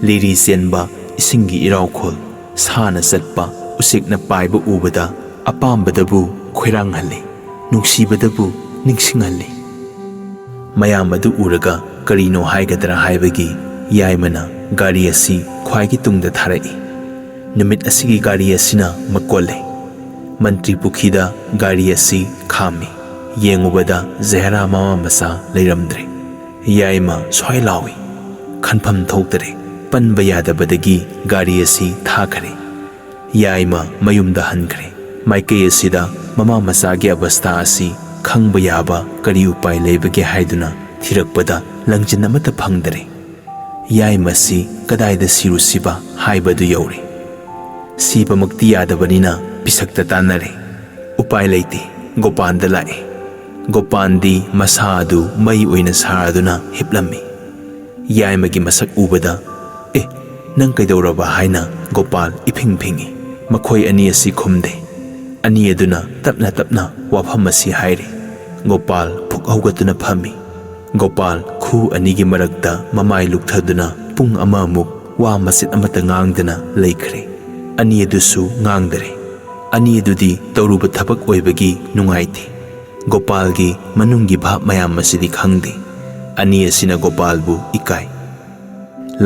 ꯂꯤꯔꯤ ꯆꯦꯟꯕ ꯏꯁꯤꯡꯒꯤ ꯏꯔꯥꯎꯈꯣꯜ, ꯁꯥꯅ ꯆꯠꯄ ꯎꯆꯦꯛꯅ ꯄꯥꯏꯕ ꯎꯕꯗ ꯑꯄꯥꯝꯕꯗꯕꯨ ꯈꯣꯏꯔꯥꯡꯍꯜꯂꯤ, ꯅꯨꯡꯁꯤꯕꯗꯕꯨ ꯅꯤꯡꯁꯤꯡꯍꯜꯂꯤ꯫ ꯃꯌꯥꯝ ꯑꯗꯨ ꯎꯔꯒ ꯀꯔꯤꯅꯣ ꯍꯥꯏꯒꯗ꯭ꯔꯥ ꯍꯥꯏꯕꯒꯤ ꯌꯥꯏꯃꯅ ꯒꯥꯔꯤ ꯑꯁꯤ ꯈ꯭ꯋꯥꯏꯒꯤ ꯇꯨꯡꯗ ꯊꯥꯔꯛꯏ꯫ ꯅꯨꯃꯤꯠ ꯑꯁꯤꯒꯤ ꯒꯥꯔꯤ ꯑꯁꯤꯅ ꯃꯀꯣꯜꯂꯦ꯫ ꯃꯟꯇ꯭ꯔꯤ ꯄꯨꯈ꯭ꯔꯤꯗ ꯒꯥꯔꯤ ꯑꯁꯤ ꯈꯥꯝꯃꯤ꯫ ꯌꯦꯡꯉꯨꯕꯗ ꯖꯍꯦꯔꯥ ꯃꯃꯥ ꯃꯆꯥ ꯂꯩꯔꯝꯗ꯭ꯔꯦ꯫ ꯌꯥꯏꯃ ꯁ꯭ꯋꯥꯏ ꯂꯥꯎꯏ꯫ ꯈꯟꯐꯝ ꯊꯣꯛꯇꯔꯦ꯫ ꯄꯟꯕ ꯌꯥꯗꯕꯗꯒꯤ ꯒꯥꯔꯤ ꯑꯁꯤ ꯊꯥꯈꯔꯦ꯫ ꯌꯥꯏꯃ ꯃꯌꯨꯝꯗ ꯍꯟꯈ꯭ꯔꯦ꯫ ꯃꯥꯏꯀꯩ ꯑꯁꯤꯗ ꯃꯃꯥ ꯃꯆꯥꯒꯤ ꯑꯕꯁꯊꯥ ꯑꯁꯤ ꯈꯪꯕ ꯌꯥꯕ ꯀꯔꯤ ꯎꯄꯥꯏ ꯂꯩꯕꯒꯦ ꯍꯥꯏꯗꯨꯅ ꯊꯤꯔꯛꯄꯗ ꯂꯪꯖꯤꯟ ꯑꯃꯠꯇ ꯐꯪꯗꯔꯦ꯫ ꯌꯥꯏꯃꯁꯤ ꯀꯗꯥꯏꯗ ꯁꯤꯔꯨꯁꯤꯕ ꯍꯥꯏꯕꯗꯨ ꯌꯧꯔꯦ꯫ ꯁꯤꯕꯃꯛꯇꯤ ꯌꯥꯗꯕꯅꯤꯅ ꯄꯤꯁꯛꯇ ꯇꯥꯟꯅꯔꯦ꯫ ꯎꯄꯥꯏ ꯂꯩꯇꯦ, ꯒꯣꯄꯥꯟꯗ ꯂꯥꯛꯑꯦ꯫ ꯒꯣꯄꯥꯟꯗꯤ ꯃꯁꯥ ꯑꯗꯨ ꯃꯩ ꯑꯣꯏꯅ ꯁꯥꯔꯗꯨꯅ ꯍꯤꯞꯂꯝꯃꯤ꯫ ꯌꯥꯏꯃꯒꯤ ꯃꯁꯛ ꯎꯕꯗ, "ꯑꯦ, ꯅꯪ ꯀꯩꯗꯧꯔꯕ?" ꯍꯥꯏꯅ ꯒꯣꯄꯥꯜ ꯏꯐꯤꯡ ꯐꯤꯡꯏ꯫ ꯃꯈꯣꯏ ꯑꯅꯤ ꯑꯁꯤ ꯈꯨꯝꯗꯦ꯫ ꯑꯅꯤ ꯑꯗꯨꯅ ꯇꯞꯅ ꯇꯞꯅ ꯋꯥꯐꯝ ꯑꯁꯤ ꯍꯥꯏꯔꯤ꯫ ꯒꯣꯄꯥꯜ ꯐꯨꯛ ꯍꯧꯒꯠꯇꯨꯅ ꯐꯝꯃꯤ꯫ ꯒꯣꯄꯥꯜ ꯈꯨ ꯑꯅꯤꯒꯤ ꯃꯔꯛꯇ ꯃꯃꯥꯏ ꯂꯨꯛꯊꯗꯨꯅ ꯄꯨꯡ ꯑꯃꯃꯨꯛ ꯋꯥ ꯃꯆꯦꯠ ꯑꯃꯠꯇ ꯉꯥꯡꯗꯅ ꯂꯩꯈ꯭ꯔꯦ꯫ ꯑꯅꯤ ꯑꯗꯨꯁꯨ ꯉꯥꯡꯗꯔꯦ꯫ ꯑꯅꯤ ꯑꯗꯨꯗꯤ ꯇꯧꯔꯨꯕ ꯊꯕꯛ ꯑꯣꯏꯕꯒꯤ ꯅꯨꯡꯉꯥꯏꯇꯦ꯫ ꯒꯣꯄꯥꯜꯒꯤ ꯃꯅꯨꯡꯒꯤ ꯚꯥꯕ ꯃꯌꯥꯝ ꯑꯁꯤꯗꯤ ꯈꯪꯗꯦ꯫ ꯑꯅꯤ ꯑꯁꯤꯅ ꯒꯣꯄꯥꯜꯕꯨ ꯏꯀꯥꯏ꯫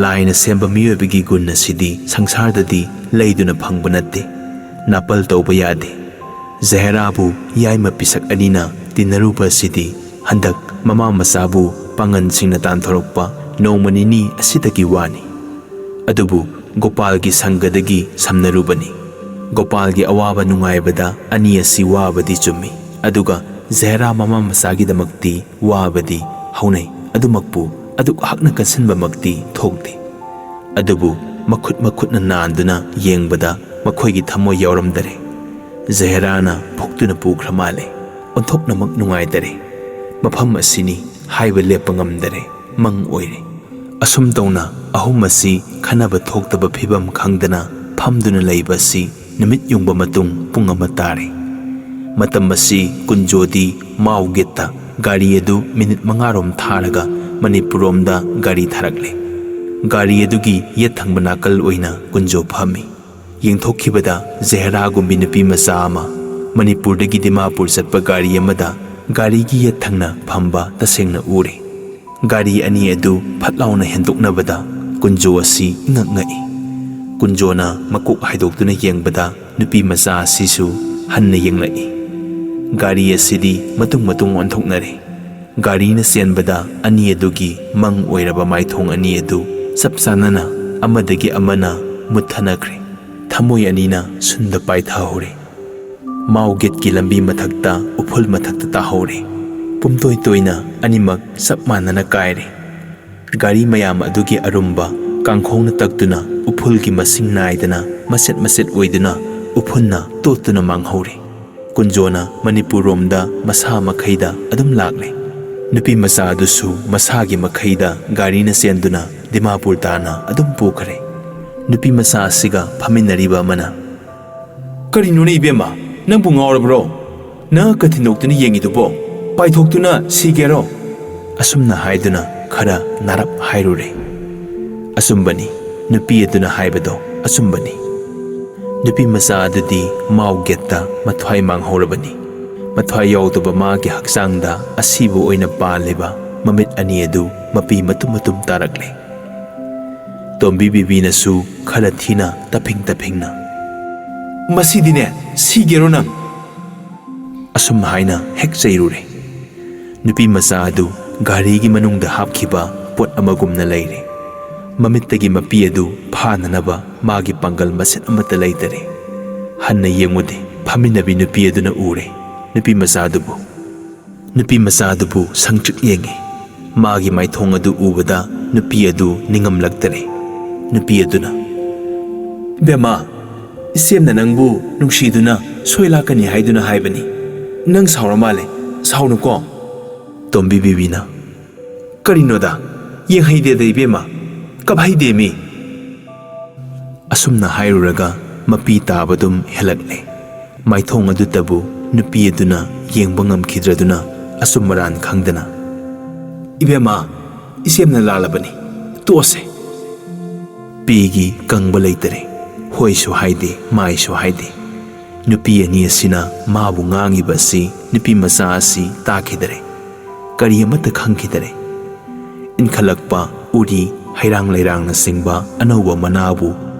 ꯂꯥꯏꯅ ꯁꯦꯝꯕ ꯃꯤꯑꯣꯏꯕꯒꯤ ꯒꯨꯟ ꯑꯁꯤꯗꯤ ꯁꯪꯁꯥꯔꯗꯗꯤ ꯂꯩꯗꯨꯅ ꯐꯪꯕ ꯅꯠꯇꯦ꯫ ꯅꯥꯄꯜ ꯇꯧꯕ ꯌꯥꯗꯦ꯫ ꯖꯍꯦꯔꯥꯕꯨ ꯌꯥꯏꯃ ꯄꯤꯁꯛ ꯑꯅꯤꯅ ꯇꯤꯟꯅꯔꯨꯕ ꯑꯁꯤꯗꯤ ꯍꯟꯗꯛ ꯃꯃꯥ ꯃꯆꯥꯕꯨ ꯄꯥꯡꯒꯟꯁꯤꯡꯅ ꯇꯥꯟꯊꯣꯔꯛꯄ ꯅꯣꯡꯃ ꯅꯤꯅꯤ ꯑꯁꯤꯗꯒꯤ ꯋꯥꯅꯤ꯫ ꯑꯗꯨꯕꯨ ꯒꯣꯄꯥꯜꯒꯤ ꯁꯪꯒꯗꯒꯤ ꯁꯝꯅꯔꯨꯕꯅꯤ꯫ ꯒꯣꯄꯥꯜꯒꯤ ꯑꯋꯥꯕ ꯅꯨꯡꯉꯥꯏꯕꯗ ꯑꯅꯤ ꯑꯁꯤ ꯋꯥꯕꯗꯤ ꯆꯨꯝꯃꯤ, ꯑꯗꯨꯒ ꯖꯍꯦꯔꯥ ꯃꯃꯥ ꯃꯆꯥꯒꯤꯗꯃꯛꯇꯤ ꯋꯥꯕꯗꯤ ꯍꯧꯅꯩ꯫ ꯑꯗꯨꯃꯛꯄꯨ ꯑꯗꯨꯛ ꯍꯛꯅ ꯀꯟꯁꯤꯟꯕꯃꯛꯇꯤ ꯊꯣꯛꯇꯦ꯫ ꯑꯗꯨꯕꯨ ꯃꯈꯨꯠ ꯃꯈꯨꯠꯅ ꯅꯥꯟꯗꯨꯅ ꯌꯦꯡꯕꯗ ꯃꯈꯣꯏꯒꯤ ꯊꯃꯣꯏ ꯌꯥꯎꯔꯝꯗꯔꯦ꯫ ꯖꯍꯦꯔꯥꯅ ꯐꯨꯛꯇꯨꯅ ꯄꯨꯈ꯭ꯔ ꯃꯥꯜꯂꯦ꯫ ꯑꯣꯟꯊꯣꯛꯅꯃꯛ ꯅꯨꯡꯉꯥꯏꯇꯔꯦ꯫ ꯃꯐꯝ ꯑꯁꯤꯅꯤ ꯍꯥꯏꯕ ꯂꯦꯞꯄ ꯉꯝꯗꯔꯦ꯫ ꯃꯪ ꯑꯣꯏꯔꯦ꯫ ꯑꯁꯨꯝ ꯇꯧꯅ ꯑꯍꯨꯝ ꯑꯁꯤ ꯈꯟꯅꯕ ꯊꯣꯛꯇꯕ ꯐꯤꯕꯝ ꯈꯪꯗꯅ ꯐꯝꯗꯨꯅ ꯂꯩꯕ ꯑꯁꯤ ꯅꯨꯃꯤꯠ ꯌꯨꯡꯕ ꯃꯇꯨꯡ ꯄꯨꯡ ꯑꯃ ꯇꯥꯔꯦ꯫ ꯃꯇꯝ ꯑꯁꯤ ꯀꯨꯟꯖꯣꯗꯤ ꯃꯥꯎ ꯒꯦꯠꯇ ꯒꯥꯔꯤ ꯑꯗꯨ ꯃꯤꯅꯤꯠ ꯃꯉꯥꯔꯣꯝ ꯊꯥꯔꯒ ꯃꯅꯤꯄꯨꯔꯔꯣꯝꯗ ꯒꯥꯔꯤ ꯊꯥꯔꯛꯂꯦ꯫ ꯒꯥꯔꯤ ꯑꯗꯨꯒꯤ ꯌꯦꯠ ꯊꯪꯕ ꯅꯥꯀꯜ ꯑꯣꯏꯅ ꯀꯨꯟꯖꯣ ꯐꯝꯃꯤ꯫ ꯌꯦꯡꯊꯣꯛꯈꯤꯕꯗ ꯖꯦꯍꯔꯥꯒꯨꯝꯕꯤ ꯅꯨꯄꯤ ꯃꯆꯥ ꯑꯃ ꯃꯅꯤꯄꯨꯔꯗꯒꯤ ꯗꯤꯃꯥꯄꯨꯔ ꯆꯠꯄ ꯒꯥꯔꯤ ꯑꯃꯗ ꯒꯥꯔꯤꯒꯤ ꯌꯦꯠ ꯊꯪꯅ ꯐꯝꯕ ꯇꯁꯦꯡꯅ ꯎꯔꯦ꯫ ꯒꯥꯔꯤ ꯑꯅꯤ ꯑꯗꯨ ꯐꯠ ꯂꯥꯎꯅ ꯍꯦꯟꯗꯣꯛꯅꯕꯗ ꯀꯨꯟꯖꯣ ꯑꯁꯤ ꯏꯉꯛ ꯉꯛꯏ꯫ ꯀꯨꯟꯖꯣꯅ ꯃꯀꯣꯛ ꯍꯥꯏꯗꯣꯛꯇꯨꯅ ꯌꯦꯡꯕꯗ ꯅꯨꯄꯤ ꯃꯆꯥ ꯑꯁꯤꯁꯨ ꯍꯟꯅ ꯌꯦꯡꯂꯛꯏ꯫ ꯒꯥꯔꯤ ꯑꯁꯤꯗꯤ ꯃꯇꯨꯡ ꯃꯇꯨꯡ ꯑꯣꯟꯊꯣꯛꯅꯔꯦ꯫ ꯒꯥꯔꯤꯅ ꯆꯦꯟꯕꯗ ꯑꯅꯤ ꯑꯗꯨꯒꯤ ꯃꯪ ꯑꯣꯏꯔꯕ ꯃꯥꯏꯊꯣꯡ ꯑꯅꯤ ꯑꯗꯨ ꯆꯞ ꯆꯥꯅꯅ ꯑꯃꯗꯒꯤ ꯑꯃꯅ ꯃꯨꯠꯊꯅꯈ꯭ꯔꯦ꯫ ꯊꯃꯣꯏ ꯑꯅꯤꯅ ꯁꯨꯟꯗ ꯄꯥꯏꯊꯍꯧꯔꯦ꯫ ꯃꯥꯎ ꯒꯦꯠꯀꯤ ꯂꯝꯕꯤ ꯃꯊꯛꯇ ꯎꯐꯨꯜ ꯃꯊꯛꯇ ꯇꯥꯍꯧꯔꯦ꯫ ꯄꯨꯝꯇꯣꯏ ꯇꯣꯏꯅ ꯑꯅꯤꯃꯛ ꯆꯞ ꯃꯥꯟꯅꯅ ꯀꯥꯏꯔꯦ꯫ ꯒꯥꯔꯤ ꯃꯌꯥꯝ ꯑꯗꯨꯒꯤ ꯑꯔꯨꯝꯕ ꯀꯥꯡꯈꯣꯡꯅ ꯇꯛꯇꯨꯅ ꯎꯐꯨꯜꯒꯤ ꯃꯁꯤꯡ ꯅꯥꯏꯗꯅ ꯃꯆꯦꯠ ꯃꯆꯦꯠ ꯑꯣꯏꯗꯨꯅ ꯎꯐꯨꯟꯅ ꯇꯣꯠꯇꯨꯅ ꯃꯥꯡꯍꯧꯔꯦ꯫ ꯀꯨꯟꯖꯣꯅ ꯃꯅꯤꯄꯨꯔꯔꯣꯝꯗ ꯃꯁꯥ ꯃꯈꯩꯗ ꯑꯗꯨꯝ ꯂꯥꯛꯂꯦ꯫ ꯅꯨꯄꯤ ꯃꯆꯥ ꯑꯗꯨꯁꯨ ꯃꯁꯥꯒꯤ ꯃꯈꯩꯗ ꯒꯥꯔꯤꯅ ꯆꯦꯟꯗꯨꯅ ꯗꯤꯃꯥꯄꯨꯔ ꯇꯥꯅ ꯑꯗꯨꯝ ꯄꯨꯈ꯭ꯔꯦ꯫ ꯅꯨꯄꯤ ꯃꯆꯥ ꯑꯁꯤꯒ ꯐꯝꯃꯤꯟꯅꯔꯤꯕ ꯑꯃꯅ, "ꯀꯔꯤꯅꯣꯅꯦ ꯏꯕꯦꯝꯃ, ꯅꯪꯕꯨ ꯉꯥꯎꯔꯕ꯭ꯔꯣ? ꯅꯪ ꯀ ꯊꯤꯟꯗꯣꯛꯇꯨꯅ ꯌꯦꯡꯉꯤꯗꯨꯕꯣ? ꯄꯥꯏꯊꯣꯛꯇꯨꯅ ꯁꯤꯒꯦꯔꯣ?" ꯑꯁꯨꯝꯅ ꯍꯥꯏꯗꯨꯅ ꯈꯔ ꯅꯥꯔꯞ ꯍꯥꯏꯔꯨꯔꯦ꯫ ꯑꯆꯨꯝꯕꯅꯤ, ꯅꯨꯄꯤ ꯑꯗꯨꯅ ꯍꯥꯏꯕꯗꯣ ꯑꯆꯨꯝꯕꯅꯤ꯫ ꯅꯨꯄꯤ ꯃꯆꯥ ꯑꯗꯨꯗꯤ ꯃꯥꯎ ꯒꯦꯠꯇ ꯃꯊ꯭ꯋꯥꯏ ꯃꯥꯡꯍꯧꯔꯕꯅꯤ꯫ ꯃꯊ꯭ꯋꯥꯏ ꯌꯥꯎꯗꯕ ꯃꯥꯒꯤ ꯍꯛꯆꯥꯡꯗ ꯑꯁꯤꯕ ꯑꯣꯏꯅ ꯄꯥꯜꯂꯤꯕ ꯃꯃꯤꯠ ꯑꯅꯤ ꯑꯗꯨ ꯃꯄꯤ ꯃꯇꯨꯝ ꯃꯇꯨꯝ ꯇꯥꯔꯛꯂꯦ꯫ ꯇꯣꯝꯕꯤ ꯕꯤꯕꯤꯅꯁꯨ ꯈꯔ ꯊꯤꯅ ꯇꯞꯐꯤꯡ ꯇꯞꯐꯤꯡꯅ, "ꯃꯁꯤꯗꯤꯅꯦ, ꯁꯤꯒꯦꯔꯣ ꯅꯪ?" ꯑꯁꯨꯝ ꯍꯥꯏꯅ ꯍꯦꯛ ꯆꯩꯔꯨꯔꯦ꯫ ꯅꯨꯄꯤ ꯃꯆꯥ ꯑꯗꯨ ꯒꯥꯔꯤꯒꯤ ꯃꯅꯨꯡꯗ ꯍꯥꯞꯈꯤꯕ ꯄꯣꯠ ꯑꯃꯒꯨꯝꯅ ꯂꯩꯔꯦ꯫ ꯃꯃꯤꯠꯇꯒꯤ ꯃꯄꯤ ꯑꯗꯨ ꯐꯥꯅꯅꯕ ꯃꯥꯒꯤ ꯄꯥꯡꯒꯜ ꯃꯆꯦꯠ ꯑꯃꯠꯇ ꯂꯩꯇꯔꯦ꯫ ꯍꯟꯅ ꯌꯦꯡꯉꯨꯗꯦ, ꯐꯝꯃꯤꯟꯅꯕꯤ ꯅꯨꯄꯤ ꯑꯗꯨꯅ ꯎꯔꯦ ꯅꯨꯄꯤ ꯃꯆꯥꯗꯨꯕꯨ꯫ ꯅꯨꯄꯤ ꯃꯆꯥꯗꯨꯕꯨ ꯁꯪꯇ꯭ꯔꯤꯛ ꯌꯦꯡꯉꯤ꯫ ꯃꯥꯒꯤ ꯃꯥꯏꯊꯣꯡ ꯑꯗꯨ ꯎꯕꯗ ꯅꯨꯄꯤ ꯑꯗꯨ ꯅꯤꯡꯉꯝꯂꯛꯇꯔꯦ꯫ ꯅꯨꯄꯤ ꯑꯗꯨꯅ, "ꯏꯕꯦꯝꯃ, ꯏꯆꯦꯝꯅ ꯅꯪꯕꯨ ꯅꯨꯡꯁꯤꯗꯨꯅ ꯁꯣꯏ ꯂꯥꯛꯀꯅꯤ ꯍꯥꯏꯗꯨꯅ ꯍꯥꯏꯕꯅꯤ꯫ ꯅꯪ ꯁꯥꯎꯔ ꯃꯥꯜꯂꯦ, ꯁꯥꯎꯅꯨꯀꯣ?" ꯇꯣꯝꯕꯤ ꯕꯤꯕꯤꯅ, "ꯀꯔꯤꯅꯣꯗ? ꯌꯦꯡꯍꯩꯗꯦꯗ ꯏꯕꯦꯝꯃ꯫ "ꯀꯞꯍꯩꯗꯦꯃꯤ!" ꯑꯁꯨꯝꯅ ꯍꯥꯏꯔꯨꯔꯒ ꯃꯄꯤ ꯇꯥꯕꯗꯨꯝ ꯍꯦꯜꯂꯛꯂꯦ꯫ ꯃꯥꯏꯊꯣꯡ ꯑꯗꯨꯇꯕꯨ ꯅꯨꯄꯤ ꯑꯗꯨꯅ ꯌꯦꯡꯕ ꯉꯝꯈꯤꯗ꯭ꯔꯗꯨꯅ ꯑꯆꯨꯝ ꯑꯔꯥꯟ ꯈꯪꯗꯅ, "ꯏꯕꯦꯝꯃ, ꯏꯆꯦꯝꯅ ꯂꯥꯜꯂꯕꯅꯤ, ꯇꯣꯛꯑꯁꯦ꯫" ꯄꯤꯒꯤ ꯀꯪꯕ ꯂꯩꯇꯔꯦ, ꯍꯣꯏꯁꯨ ꯍꯥꯏꯗꯦ, ꯃꯥꯏꯁꯨ ꯍꯥꯏꯗꯦ꯫ ꯅꯨꯄꯤ ꯑꯅꯤ ꯑꯁꯤꯅ ꯃꯥꯕꯨ ꯉꯥꯡꯉꯤꯕ ꯑꯁꯤ ꯅꯨꯄꯤ ꯃꯆꯥ ꯑꯁꯤ ꯇꯥꯈꯤꯗꯔꯦ, ꯀꯔꯤ ꯑꯃꯠꯇ ꯈꯪꯈꯤꯗꯔꯦ꯫ ꯏꯟꯈꯠꯂꯛꯄ ꯎꯔꯤ ꯍꯩꯔꯥꯡ ꯂꯩꯔꯥꯡꯅꯆꯤꯡꯕ ꯑꯅꯧꯕ ꯃꯅꯥꯕꯨ,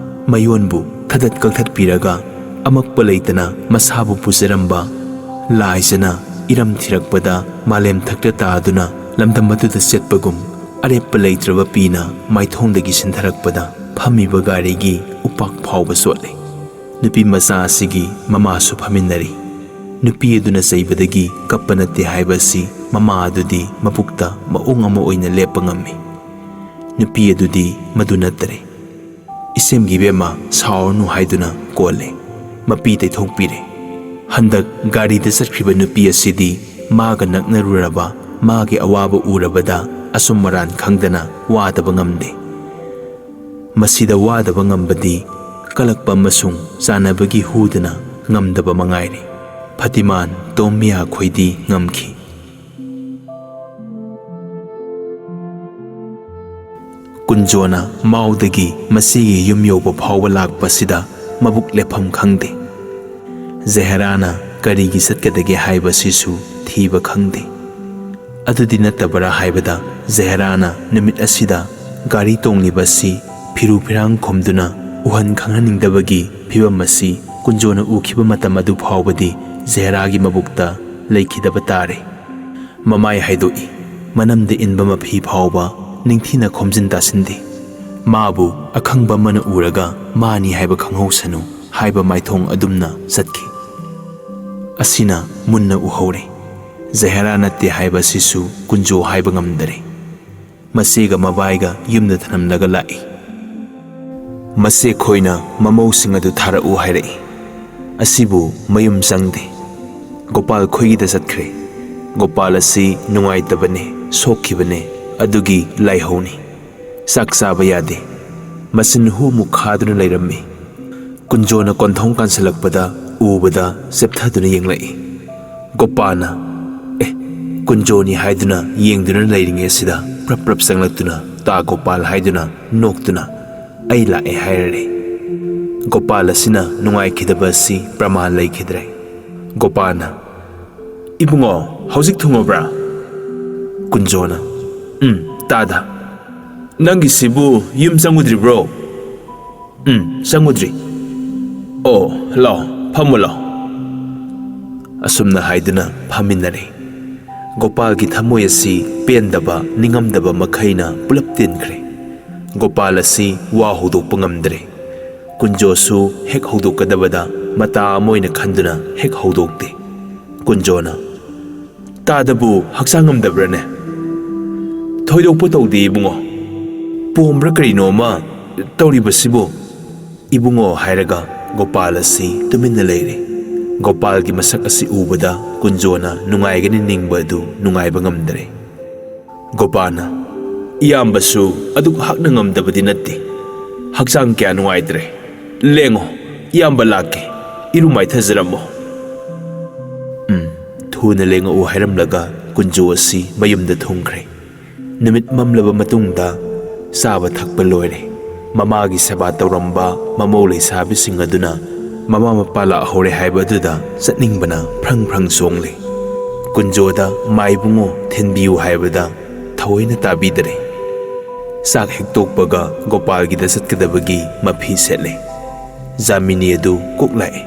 ꯃꯌꯣꯟꯕꯨ ꯊꯗꯠ ꯀꯛꯊꯠꯄꯤꯔꯒ ꯑꯃꯛꯄ ꯂꯩꯇꯅ ꯃꯁꯥꯕꯨ ꯄꯨꯖꯔꯝꯕ ꯂꯥꯏꯖꯅ ꯏꯔꯝ ꯊꯤꯔꯛꯄꯗ ꯃꯥꯂꯦꯝ ꯊꯛꯇ ꯇꯥꯗꯨꯅ ꯂꯝꯗꯝ ꯑꯗꯨꯗ ꯆꯠꯄꯒꯨꯝ ꯑꯔꯦꯞꯄ ꯂꯩꯇ꯭ꯔꯕ ꯄꯤꯅ ꯃꯥꯏꯊꯣꯡꯗꯒꯤ ꯁꯤꯟꯊꯔꯛꯄꯗ ꯐꯝꯃꯤꯕ ꯒꯥꯔꯤꯒꯤ ꯎꯄꯥꯛ ꯐꯥꯎꯕ ꯆꯣꯠꯂꯦ꯫ ꯅꯨꯄꯤ ꯃꯆꯥ ꯑꯁꯤꯒꯤ ꯃꯃꯥꯁꯨ ꯐꯝꯃꯤꯟꯅꯔꯤ꯫ ꯅꯨꯄꯤ ꯑꯗꯨꯅ ꯆꯩꯕꯗꯒꯤ ꯀꯞꯄ ꯅꯠꯇꯦ ꯍꯥꯏꯕ ꯑꯁꯤ ꯃꯃꯥ ꯑꯗꯨꯗꯤ ꯃꯕꯨꯛꯇ ꯃꯑꯣꯡ ꯑꯃ ꯑꯣꯏꯅ ꯂꯦꯞꯄ ꯉꯝꯃꯤ꯫ ꯅꯨꯄꯤ ꯑꯗꯨꯗꯤ ꯃꯗꯨ ꯅꯠꯇꯔꯦ꯫ "ꯏꯆꯦꯝꯒꯤ ꯏꯕꯦꯝꯃ, ꯁꯥꯎꯔꯅꯨ" ꯍꯥꯏꯗꯨꯅ ꯀꯣꯜꯂꯦ꯫ ꯃꯄꯤ ꯇꯩꯊꯣꯛꯄꯤꯔꯦ꯫ ꯍꯟꯗꯛ ꯒꯥꯔꯤꯗ ꯆꯠꯈ꯭ꯔꯤꯕ ꯅꯨꯄꯤ ꯑꯁꯤꯗꯤ ꯃꯥꯒ ꯅꯛꯅꯔꯨꯔꯕ ꯃꯥꯒꯤ ꯑꯋꯥꯕ ꯎꯔꯕꯗ ꯑꯆꯨꯝ ꯑꯔꯥꯟ ꯈꯪꯗꯅ ꯋꯥꯗꯕ ꯉꯝꯗꯦ꯫ ꯃꯁꯤꯗ ꯋꯥꯗꯕ ꯉꯝꯕꯗꯤ ꯀꯂꯛꯄ ꯑꯃꯁꯨꯡ ꯆꯥꯟꯅꯕꯒꯤ ꯍꯨꯗꯨꯅ ꯉꯝꯗꯕ ꯃꯉꯥꯏꯔꯦ꯫ ꯐꯇꯤꯃꯥꯟ, ꯇꯣꯝ ꯃꯤꯌꯥ ꯈꯣꯏꯗꯤ ꯉꯝꯈꯤ꯫ ꯀꯨꯟꯖꯣꯅ ꯃꯥꯎꯗꯒꯤ ꯃꯁꯤꯒꯤ ꯌꯨꯝ ꯌꯧꯕ ꯐꯥꯎꯕ ꯂꯥꯛꯄꯁꯤꯗ ꯃꯕꯨꯛ ꯂꯦꯞꯐꯝ ꯈꯪꯗꯦ꯫ ꯖꯍꯦꯔꯥꯅ ꯀꯔꯤꯒꯤ ꯆꯠꯀꯗꯒꯦ ꯍꯥꯏꯕꯁꯤꯁꯨ ꯊꯤꯕ ꯈꯪꯗꯦ꯫ ꯑꯗꯨꯗꯤ ꯅꯠꯇꯕꯔꯥ ꯍꯥꯏꯕꯗ, ꯖꯍꯦꯔꯥꯅ ꯅꯨꯃꯤꯠ ꯑꯁꯤꯗ ꯒꯥꯔꯤ ꯇꯣꯡꯂꯤꯕ ꯑꯁꯤ ꯐꯤꯔꯨ ꯐꯤꯔꯥꯡ ꯈꯨꯝꯗꯨꯅ ꯎꯍꯟ ꯈꯪꯍꯟꯅꯤꯡꯗꯕꯒꯤ ꯐꯤꯚꯝ ꯑꯁꯤ ꯀꯨꯟꯖꯣꯅ ꯎꯈꯤꯕ ꯃꯇꯝ ꯑꯗꯨ ꯐꯥꯎꯕꯗꯤ ꯖꯍꯦꯔꯥꯒꯤ ꯃꯕꯨꯛꯇ ꯂꯩꯈꯤꯗꯕ ꯇꯥꯔꯦ꯫ ꯃꯃꯥꯏ ꯍꯥꯏꯗꯣꯛꯏ, ꯃꯅꯝꯗ ꯏꯟꯕ ꯃꯐꯤ ꯐꯥꯎꯕ ꯅꯤꯡꯊꯤꯅ ꯈꯣꯝꯖꯤꯟ ꯇꯥꯁꯤꯟꯗꯦ꯫ ꯃꯥꯕꯨ ꯑꯈꯪꯕ ꯑꯃꯅ ꯎꯔꯒ ꯃꯥꯅꯤ ꯍꯥꯏꯕ ꯈꯪꯍꯧꯁꯅꯨ ꯍꯥꯏꯕ ꯃꯥꯏꯊꯣꯡ ꯑꯗꯨꯝꯅ ꯆꯠꯈꯤ꯫ ꯑꯁꯤꯅ ꯃꯨꯟꯅ ꯎꯍꯧꯔꯦ꯫ ꯖꯍꯦꯔꯥ ꯅꯠꯇꯦ ꯍꯥꯏꯕ ꯑꯁꯤꯁꯨ ꯀꯨꯟꯖꯣ ꯍꯥꯏꯕ ꯉꯝꯗꯔꯦ꯫ ꯃꯆꯦꯒ ꯃꯕꯥꯏꯒ ꯌꯨꯝꯗ ꯊꯅꯝꯂꯒ ꯂꯥꯛꯏ꯫ ꯃꯆꯦ ꯈꯣꯏꯅ ꯃꯃꯧꯁꯤꯡ ꯑꯗꯨ ꯊꯥꯔꯛꯎ ꯍꯥꯏꯔꯛꯏ꯫ ꯑꯁꯤꯕꯨ ꯃꯌꯨꯝ ꯆꯪꯗꯦ꯫ ꯒꯣꯄꯥꯜ ꯈꯣꯏꯒꯤꯗ ꯆꯠꯈ꯭ꯔꯦ꯫ ꯒꯣꯄꯥꯜ ꯑꯁꯤ ꯅꯨꯡꯉꯥꯏꯇꯕꯅꯦ, ꯁꯣꯛꯈꯤꯕꯅꯦ, ꯑꯗꯨꯒꯤ ꯂꯥꯏꯍꯧꯅꯤ꯫ ꯆꯥꯛ ꯆꯥꯕ ꯌꯥꯗꯦ꯫ ꯃꯆꯤꯟ ꯍꯨ ꯑꯃꯨꯛ ꯈꯥꯗꯨꯅ ꯂꯩꯔꯝꯃꯤ꯫ ꯀꯨꯟꯖꯣꯅ ꯀꯣꯟꯊꯣꯡ ꯀꯥꯟꯁꯤꯜꯂꯛꯄꯗ ꯎꯕꯗ ꯆꯦꯞꯊꯗꯨꯅ ꯌꯦꯡꯂꯛꯏ꯫ ꯒꯣꯄꯥꯅ, "ꯑꯦ, ꯀꯨꯟꯖꯣꯅꯤ" ꯍꯥꯏꯗꯨꯅ ꯌꯦꯡꯗꯨꯅ ꯂꯩꯔꯤꯉꯩꯁꯤꯗ ꯄ꯭ꯔꯞ ꯄ꯭ꯔꯞ ꯆꯪꯂꯛꯇꯨꯅ "ꯇꯥ ꯒꯣꯄꯥꯜ" ꯍꯥꯏꯗꯨꯅ ꯅꯣꯛꯇꯨꯅ "ꯑꯩ ꯂꯥꯛꯑꯦ" ꯍꯥꯏꯔꯔꯦ꯫ ꯒꯣꯄꯥꯜ ꯑꯁꯤꯅ ꯅꯨꯡꯉꯥꯏꯈꯤꯗꯕ ꯑꯁꯤ ꯄ꯭ꯔꯃꯥꯟ ꯂꯩꯈꯤꯗ꯭ꯔꯦ꯫ ꯒꯣꯄꯥꯜꯅ, "ꯏꯕꯨꯡꯉꯣ, ꯍꯧꯖꯤꯛ ꯊꯨꯡꯉꯕ꯭ꯔꯥ?" ꯀꯨꯟꯖꯣꯅ, "ꯎꯝ, ꯇꯥꯗ꯫ ꯅꯪꯒꯤꯁꯤꯕꯨ ꯌꯨꯝ ꯆꯪꯉꯨꯗ꯭ꯔꯤꯕ꯭ꯔꯣ?" "ꯎꯝ, ꯆꯪꯉꯨꯗ꯭ꯔꯤ꯫ ꯑꯣ, ꯂꯥꯎ, ꯐꯝꯃꯨ ꯂꯥꯎ"꯫ ꯑꯁꯨꯝꯅ ꯍꯥꯏꯗꯨꯅ ꯐꯝꯃꯤꯟꯅꯔꯦ꯫ ꯒꯣꯄꯥꯜꯒꯤ ꯊꯃꯣꯏ ꯑꯁꯤ ꯄꯦꯟꯗꯕ, ꯅꯤꯡꯉꯝꯗꯕ ꯃꯈꯩꯅ ꯄꯨꯂꯞ ꯇꯤꯟꯈ꯭ꯔꯦ꯫ ꯒꯣꯄꯥꯜ ꯑꯁꯤ ꯋꯥ ꯍꯧꯗꯣꯛꯄ ꯉꯝꯗ꯭ꯔꯦ꯫ ꯀꯨꯟꯖꯣꯁꯨ ꯍꯦꯛ ꯍꯧꯗꯣꯛꯀꯗꯕꯗ ꯃꯇꯥ ꯑꯃ ꯑꯣꯏꯅ ꯈꯟꯗꯨꯅ ꯍꯦꯛ ꯍꯧꯗꯣꯛꯇꯦ꯫ ꯀꯨꯟꯖꯣꯅ, "ꯇꯥꯗꯕꯨ ꯍꯛꯆꯥꯡ ꯉꯝꯗꯕ꯭ꯔꯥꯅꯦ?" "ꯊꯣꯏꯗꯣꯛꯄ ꯇꯧꯗꯦ ꯏꯕꯨꯡꯉꯣ꯫ ꯄꯣꯝꯕ꯭ꯔꯥ ꯀꯔꯤꯅꯣ ꯑꯃ ꯇꯧꯔꯤꯕꯁꯤꯕꯨ?" "ꯏꯕꯨꯡꯉꯣ" ꯍꯥꯏꯔꯒ ꯒꯣꯄꯥꯜ ꯑꯁꯤ ꯇꯨꯃꯤꯟꯅ ꯂꯩꯔꯦ꯫ ꯒꯣꯄꯥꯜꯒꯤ ꯃꯁꯛ ꯑꯁꯤ ꯎꯕꯗ ꯀꯨꯟꯖꯣꯅ ꯅꯨꯡꯉꯥꯏꯒꯅꯤ ꯅꯤꯡꯕ ꯑꯗꯨ ꯅꯨꯡꯉꯥꯏꯕ ꯉꯝꯗ꯭ꯔꯦ꯫ ꯒꯣꯄꯥꯜꯅ, "ꯏꯌꯥꯝꯕꯁꯨ ꯑꯗꯨꯛ ꯍꯛꯅ ꯉꯝꯗꯕꯗꯤ ꯅꯠꯇꯦ꯫ ꯍꯛꯆꯥꯡ ꯀꯌꯥ ꯅꯨꯡꯉꯥꯏꯇ꯭ꯔꯦ꯫ ꯂꯦꯡꯉꯣ, ꯏꯌꯥꯝꯕ ꯂꯥꯛꯀꯦ꯫ ꯏꯔꯨ ꯃꯥꯏꯊꯖꯔꯝꯃꯣ"꯫ "ꯎꯝ, ꯊꯨꯅ ꯂꯦꯡꯉꯛꯎ" ꯍꯥꯏꯔꯝꯂꯒ ꯀꯨꯟꯖꯣ ꯑꯁꯤ ꯃꯌꯨꯝꯗ ꯊꯨꯡꯈ꯭ꯔꯦ꯫ ꯅꯨꯃꯤꯠ ꯃꯝꯂꯕ ꯃꯇꯨꯡꯗ ꯆꯥꯕ ꯊꯛꯄ ꯂꯣꯏꯔꯦ꯫ ꯃꯃꯥꯒꯤ ꯁꯦꯕꯥ ꯇꯧꯔꯝꯕ ꯃꯃꯧ ꯂꯩꯁꯥꯕꯤꯁꯤꯡ ꯑꯗꯨꯅ ꯃꯃꯥ ꯃꯄꯥ ꯂꯥꯛꯍꯧꯔꯦ ꯍꯥꯏꯕ ꯑꯗꯨꯗ ꯆꯠꯅꯤꯡꯕꯅ ꯐ꯭ꯔꯪ ꯐ꯭ꯔꯪ ꯆꯣꯡꯂꯦ꯫ ꯀꯨꯟꯖꯣꯗ "ꯃꯥꯏꯕꯨꯡꯉꯣ, ꯊꯤꯟꯕꯤꯌꯨ" ꯍꯥꯏꯕꯗ ꯊꯑꯣꯏꯅ ꯇꯥꯕꯤꯗꯔꯦ꯫ ꯆꯥꯛ ꯍꯦꯛ ꯇꯣꯛꯄꯒ ꯒꯣꯄꯥꯜꯒꯤꯗ ꯆꯠꯀꯗꯕꯒꯤ ꯃꯐꯤ ꯁꯦꯠꯂꯦ꯫ ꯖꯥꯃꯤꯅꯤ ꯑꯗꯨ ꯀꯣꯛ ꯂꯥꯛꯑꯦ꯫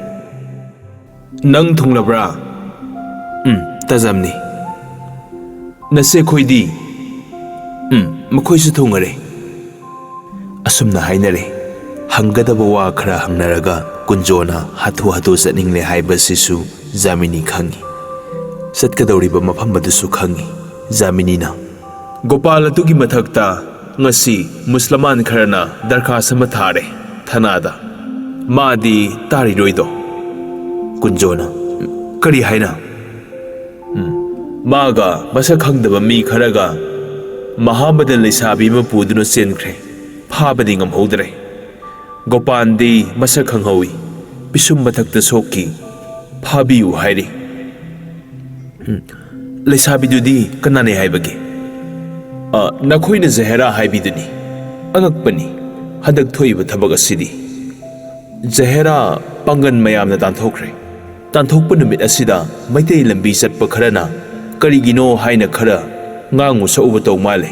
"ꯅꯪ ꯊꯨꯡꯂꯕ꯭ꯔꯥ?" "ꯎꯝ, ꯇꯥꯖꯝꯅꯤ"꯫ "ꯅꯆꯦꯈꯣꯏꯗꯤ?" "ꯎꯝ, ꯃꯈꯣꯏꯁꯨ ꯊꯨꯡꯉꯔꯦ"꯫ ꯑꯁꯨꯝꯅ ꯍꯥꯏꯅꯔꯦ꯫ ꯍꯪꯒꯗꯕ ꯋꯥ ꯈꯔ ꯍꯪꯅꯔꯒ ꯀꯨꯟꯖꯣꯅ ꯍꯥꯊꯨ ꯍꯥꯊꯨ ꯆꯠꯅꯤꯡꯂꯦ ꯍꯥꯏꯕꯁꯤꯁꯨ ꯖꯥꯃꯤꯅꯤ ꯈꯪꯏ꯫ ꯆꯠꯀꯗꯧꯔꯤꯕ ꯃꯐꯝ ꯑꯗꯨꯁꯨ ꯈꯪꯏ꯫ ꯖꯥꯃꯤꯅꯤꯅ, "ꯒꯣꯄꯥꯜ ꯑꯗꯨꯒꯤ ꯃꯊꯛꯇ ꯉꯁꯤ ꯃꯨꯁꯂꯃꯥꯟ ꯈꯔꯅ ꯗꯔꯈꯥꯁ ꯑꯃ ꯊꯥꯔꯦ ꯊꯅꯥꯗ꯫ ꯃꯥꯗꯤ ꯇꯥꯔꯤꯔꯣꯏꯗꯣ"꯫ ꯀꯨꯟꯖꯣꯅ, "ꯀꯔꯤ ꯍꯥꯏꯅ?" "ꯎꯝ, ꯃꯥꯒ ꯃꯁꯛ ꯈꯪꯗꯕ ꯃꯤ ꯈꯔꯒ ꯃꯍꯥꯕꯗꯟ ꯂꯩꯁꯥꯕꯤ ꯑꯃ ꯄꯨꯗꯨꯅ ꯆꯦꯟꯈ꯭ꯔꯦ꯫ ꯐꯥꯕꯗꯤ ꯉꯝꯍꯧꯗ꯭ꯔꯦ꯫ ꯒꯣꯄꯥꯟꯗꯤ ꯃꯁꯛ ꯈꯪꯍꯧꯏ꯫ ꯄꯤꯁꯨꯝ ꯃꯊꯛꯇ ꯁꯣꯛꯈꯤ꯫ "ꯐꯥꯕꯤꯌꯨ" ꯍꯥꯏꯔꯤ꯫ "ꯎꯝ, ꯂꯩꯁꯥꯕꯤꯗꯨꯗꯤ ꯀꯅꯥꯅꯦ ꯍꯥꯏꯕꯒꯦ?" "ꯑ, ꯅꯈꯣꯏꯅ ꯖꯍꯦꯔꯥ ꯍꯥꯏꯕꯤꯗꯨꯅꯤ꯫ ꯑꯉꯛꯄꯅꯤ ꯍꯟꯗꯛ ꯊꯣꯛꯏꯕ ꯊꯕꯛ ꯑꯁꯤꯗꯤ꯫ ꯖꯍꯦꯔꯥ ꯄꯥꯡꯒꯟ ꯃꯌꯥꯝꯅ ꯇꯥꯟꯊꯣꯛꯈ꯭ꯔꯦ꯫ ꯇꯥꯟꯊꯣꯛꯄ ꯅꯨꯃꯤꯠ ꯑꯁꯤꯗ ꯃꯩꯇꯩ ꯂꯝꯕꯤ ꯆꯠꯄ ꯈꯔꯅ ꯀꯔꯤꯒꯤꯅꯣ ꯍꯥꯏꯅ ꯈꯔ ꯉꯥꯡꯉꯨ ꯁꯛꯎꯕ ꯇꯧ ꯃꯥꯜꯂꯦ꯫